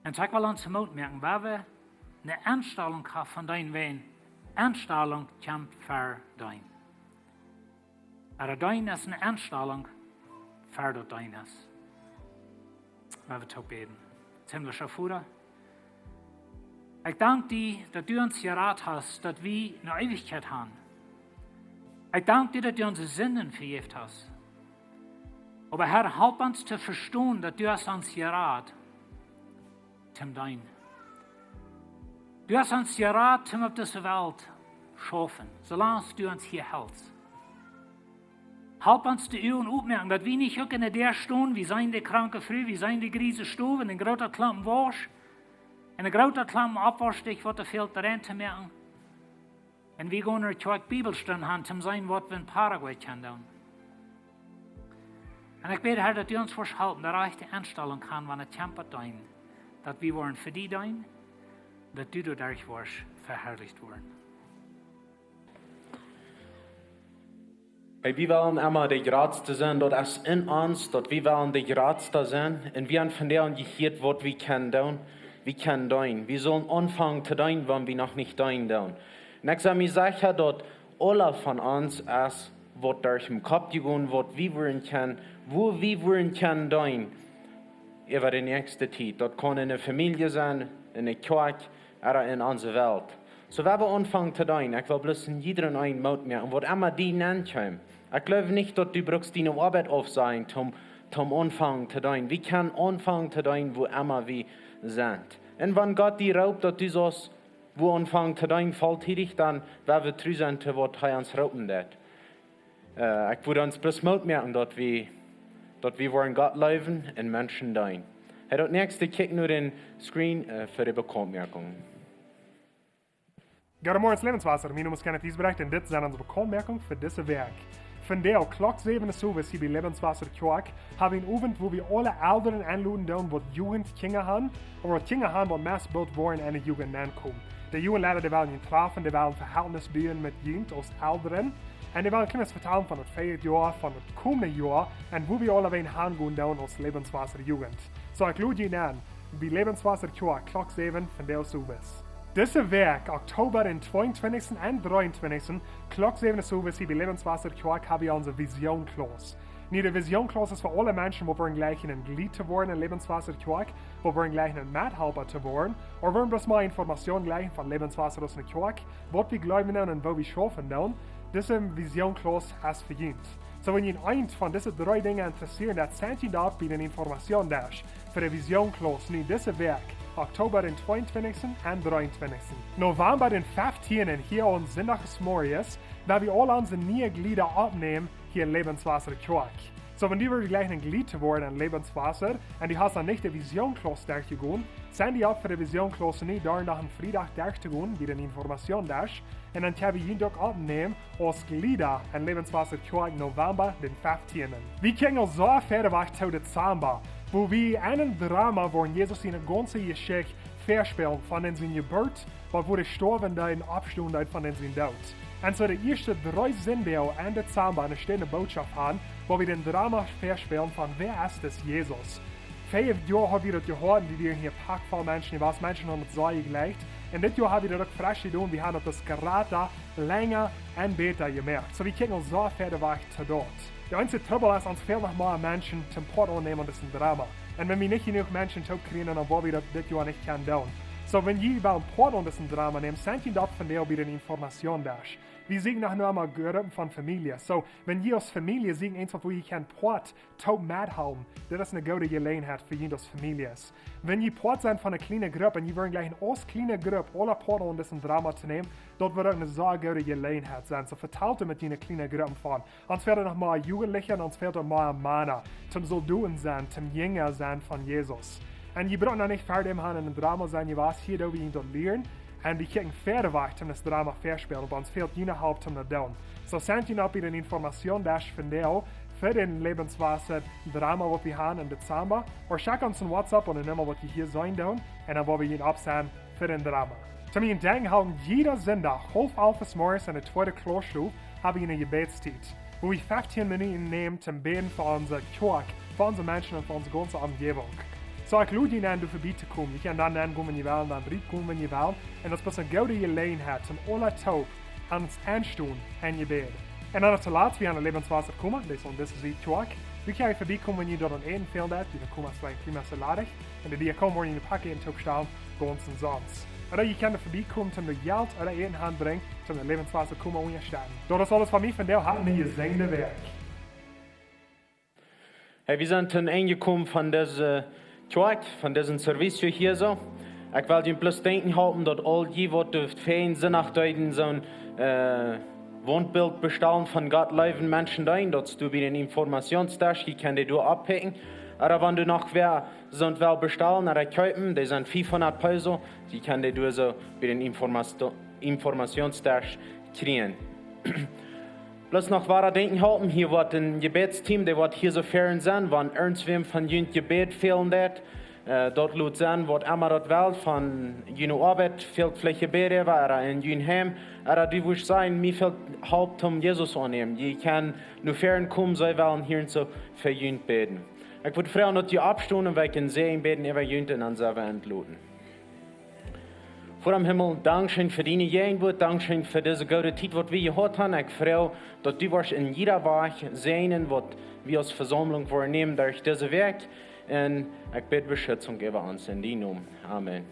Un ekj well ons Moot moaken, woo wie eene Enstalunk haben von deenen, wiels Enstalunk kjemt ver deenen. Ooda deenen es eene Enstalunk ver daut deenen es. Lot ons toop bäden. Himmlischa Voda, ekj dank die, daut du ons jerat hast, daut wie eene Eewichkjeit haben. Ekj dank die, daut du onse Sinden vejäft hast. Oba Herr, help ons to vestonen, daut du hast ons jerat toom deenen. Du hast ons jerat toom opp dise Welt schaufen, soo lang aus du ons hia helst. Help ons de Uagen opmoaken, daut wie nich uk en de Däa stonen, wie seenen de kranke Fru, wie seenen de griese Stow, en een groota Klompen Wausch, en een groota Klompen Oppwauschdinkj, waut doa fält, doa rein to moaken. Un wie gonen no de Kjoakj Bibelstund han, toom seenen, waut wie en Paraguay kjennen doonen. Un ekj bäd, Herr, daut du ons woascht halpen, de rajchte Enstalunk han, wan et kjemt opp deenen, daut wie woaren fa die deenen, daut du doaderch woascht veharlicht woaren. Hey, wie wellen emma de jratste sennen, daut es en ons, daut wie wellen de jratste sennen. Un wie haben vondoag jehieet, waut wie kjennen doonen. Wie kjennen deenen. Wie sellen aunfangen to deenen, wan wie noch nich deenen doonen. Un ekj sie mie secha, daut aule von ons es waut derch dän Kopp jegonen, waut wie wudden kjennen, woo wie wudden kjennen deenen äwa de näakjste Tiet. Daut kaun en de Famielje sennen, en de Kjoakj, ooda en onse Welt. Soo, wie haben aunjefongen to deenen. Ekj well bloos en jiedrem eenen Moot moaken, waut emma die nenkjemt. Ekj jleew nich, daut du brukst diene Oabeit aufsajen, toom, toom aunfangen to deenen. Wie kjennen aunfangen to deenen, wua emma wie sent. Un wan Gott die roopt, daut du saust wua aunfangen to deenen, volltiedich, dan woa wie tru sennen to waut hee ons roopen deit. Äh, ekj wudd ons bloos Moot moaken, daut wie, daut wie woaren Gott leewen un Menschen deenen. Hey, daut näakjste, kjikj no dän Screen, äh, fa de Bekauntmoakunk. Goodemorjes, Lebenswasser. Mien Nomen es Kenneth Giesbrecht un dit sent onse Bekauntmoakungen fa dise Wäakj. Vondoag, Klock säwen Uhr owes hia bie Lebenswasser Kjoakj, hab wie eenen Owent, wua wie aule Elren enloden doonen, waut Jugent, Kjinja haben, ooda waut Kjinja haben, waut meist boolt woaren en de Jugent nenkomen. De Jugendleida, dee wellen junt träfen, dee wellen Vehältnis buen met junt aus Elren. Un dee wellen kjeenes vetalen von daut värje Joa, von daut komende Joa, un wua wie aule wan han gonen doonen aus Lebenswasser Jugent. Soo, ekj lod junt en, bie Lebenswasser Kjoakj, Klock säwen, vondoag Owes. Dise Wäakj, Oktober dän tweeuntwintichsten un dreeuntwintichsten, Klock säwen Owes hia bie Lebenswasser Kjoakj, hab wie onse Vision Class. Nu, de Vision Class es fa aule Menschen, waut wudden jleichen een Jleet to woaren en Lebenswasser Kjoakj, waut wudden jleichen een Methalpa to woaren, ooda wudden bloos mol Information jleichen von Lebenswasser aus eene Kjoakj, waut wie jleewen doonen un woo wie schaufen doonen. Dise Vision Class es fa junt. Soo, wan junt eent von dise dree Dinja interessieet, dan sent jie doa bie dän Informationsdesk fa de Vision Class, nu dise Wäakj, Oktober dän tweeuntwintichsten un dreeuntwintichsten. November dän fieftieenden, hia aun Sindach zemorjes, Well wie aul onse niee Jlieda oppnämen hia en Lebenswasser Kjoakj. Soo, wan du wudst jleichen een Jlied to woaren en Lebenswasser un du hast noch nich de Visionsklaus derchjegonen, sign die opp fa de Visionsklaus nu, doa noch een Friedach derchtogonen, bie dän Informationsdesk. Un dan kjenn wie junt uk oppnämen aus Jlieda en Lebenswasser Kjoakj November dän feftienden. Wie kjikjen aul soo wiet wajch to Dezamba, wua wie en een Drama, wua Jesus siene gaunze Jeschicht väaspälen, von en siene Jeburt, waut woo hee stoawen deed un oppstonen deed von en sienen Doot. Un soo de ieeschte dree Sindach en Dezamba ne Stund Bootschoft han, wua wie dän Drama väaspälen von: Wäa es dis Jesus? Väl Joa ha wie daut jehoat, dee wieren hia packvoll Menschen, dee wia, Menschen haben daut soo jejlikjt. Un dit Joa ha wie daut uk fresch jedonen, wie haben daut grata, lenja un bäta jemoakt. Soo, wie kjikjen aul soo wiet wajch to daut. De eensje Trubbel es, ons fält noch mea Menschen toom Poat aunnämen aun disen Drama. Un wan wie nich jenuach Menschen toop kjrieen, dan woa wie daut dit Joa nich kjennen doonen. Soo, wan jie wellen Poat aun disen Drama nämen, sign die opp vondoag bie dän Informationsdesk. Wie sieekjen noch mau Gruppen von Famieljes. Soo, wan jie aus Famielje sieekjen eent, waut jie kjennen Poat toop methalpen, dit es ne goode Jeläajenheit fa junt aus Famieljes. Wan jie Poat sent von ne kjliene Grupp un jie wudden jleichen aus kjliene Grupp aule Poat aun disen Drama to nämen, daut wudd uk ne sea goode Jeläajenheit sennen. Soo, vetalt met june kjliene Gruppen von. Ons fält noch mea Jugendliche un ons fält uk mea Mana, toom Soldoten sennen, toom Jinja sennen von Jesus. Un jie brucken noch nich ver däm han en een Drama sennen jewast, hia doo wie junt daut lieren. Un wie kjikjen wiet wajch toom daut Drama väaspälen, oba ons fält june Help toom daut doonen. Soo, sign die opp bie dän Informationsdesk vondoag fa dän Lebenswasser Drama, waut wie han en Dezamba. Ooda schekj ons een WhatsApp aun de Numma, waut jie hia seenen doonen. Un dan woa wie junt oppsennen fa dän Drama. Toom junt denkjen hoolen, jieda Sindach, haulf alf zemorjes en de tweede Klauss School, ha wie ne Jebädstiet, wua wie feftieen Minuten nämen toom bäden fa onse Kjoakj, fa onse Menschen un fa onse gaunze Omjäwunk. Soo, ekj lod junt en, doa verbie to komen. Jie kjennen dan nenkomen, wan jie wellen, dan rutkomen, wan jie wellen. Un daut es bloos ne goode Jeläajenheit, toom aule toop aun ons enstonen en Jebäd. Un dan toolatst, wie han ne Lebenswasser Koma, dee es aun dise Sied Kjoakj. Wie kjennen verbie komen, wan jie doa aun Äten fälen deit, june Koma es een kjlien bät ladich. Un de Diakon woat june Packjäten toopstalen, gaunz omsonst. Ooda jie kjennen verbie komen, toom de Jelt ooda Äten hanbrinjen, toom de Lebenswasser Koma unjastetten. Daut es aules von mie vondoag, hab ne jesäajende Wäakj. Hey, wie sent toom Enj jekomen von dise Kjoakj, von disen Service hia soo. Ekj well junt bloos denkjen halpen, daut aul jie, waut doa väajen Sindach deeden, soon, äh, Wauntbilt bestalen von Gott leewen Menschen deenen, daut es doa bie dän Informationsdesk, jie kjennen dee doa oppikjen. Ooda wan du noch wäa soont well bestalen ooda kjeepen, dee sent fiefhundat Peso, jie kjennen dee doa soo bie dän Informasto-, Informationsdesk kjrieen. Bloos noch wada denkjen halpen, hia woat een Jebädsteam, dee woat hia soo ver sennen, wan irjentwäm von junt Jebäd fälen deit, äh, daut lot sennen, waut emma daut well, von june Oabeit fält veleicht Jebäd äwa, ooda en jun Heim, ooda du wurscht sajen, mie fält Help toom Jesus aunnämen. Jie kjennen no ver komen, see wellen hia soo fa junt bäden. Ekj wudd froagen, daut jie oppstonen, un wie kjennen Säajen bäden äwa junt un dan sent wie entloten. Voda em Himmel, dankscheen fa diene Jäajenwoat, dankscheen fa dise goode Tiet, waut wie jehaut haben. Ekj froag, daut du woascht en jieda Wajch säajnen, waut wie aus Vesaumlunk woaren nämen derch dise Wäakj. Un ekj bäd Beschutzunk äwa ons en dienen Nomen. Amen.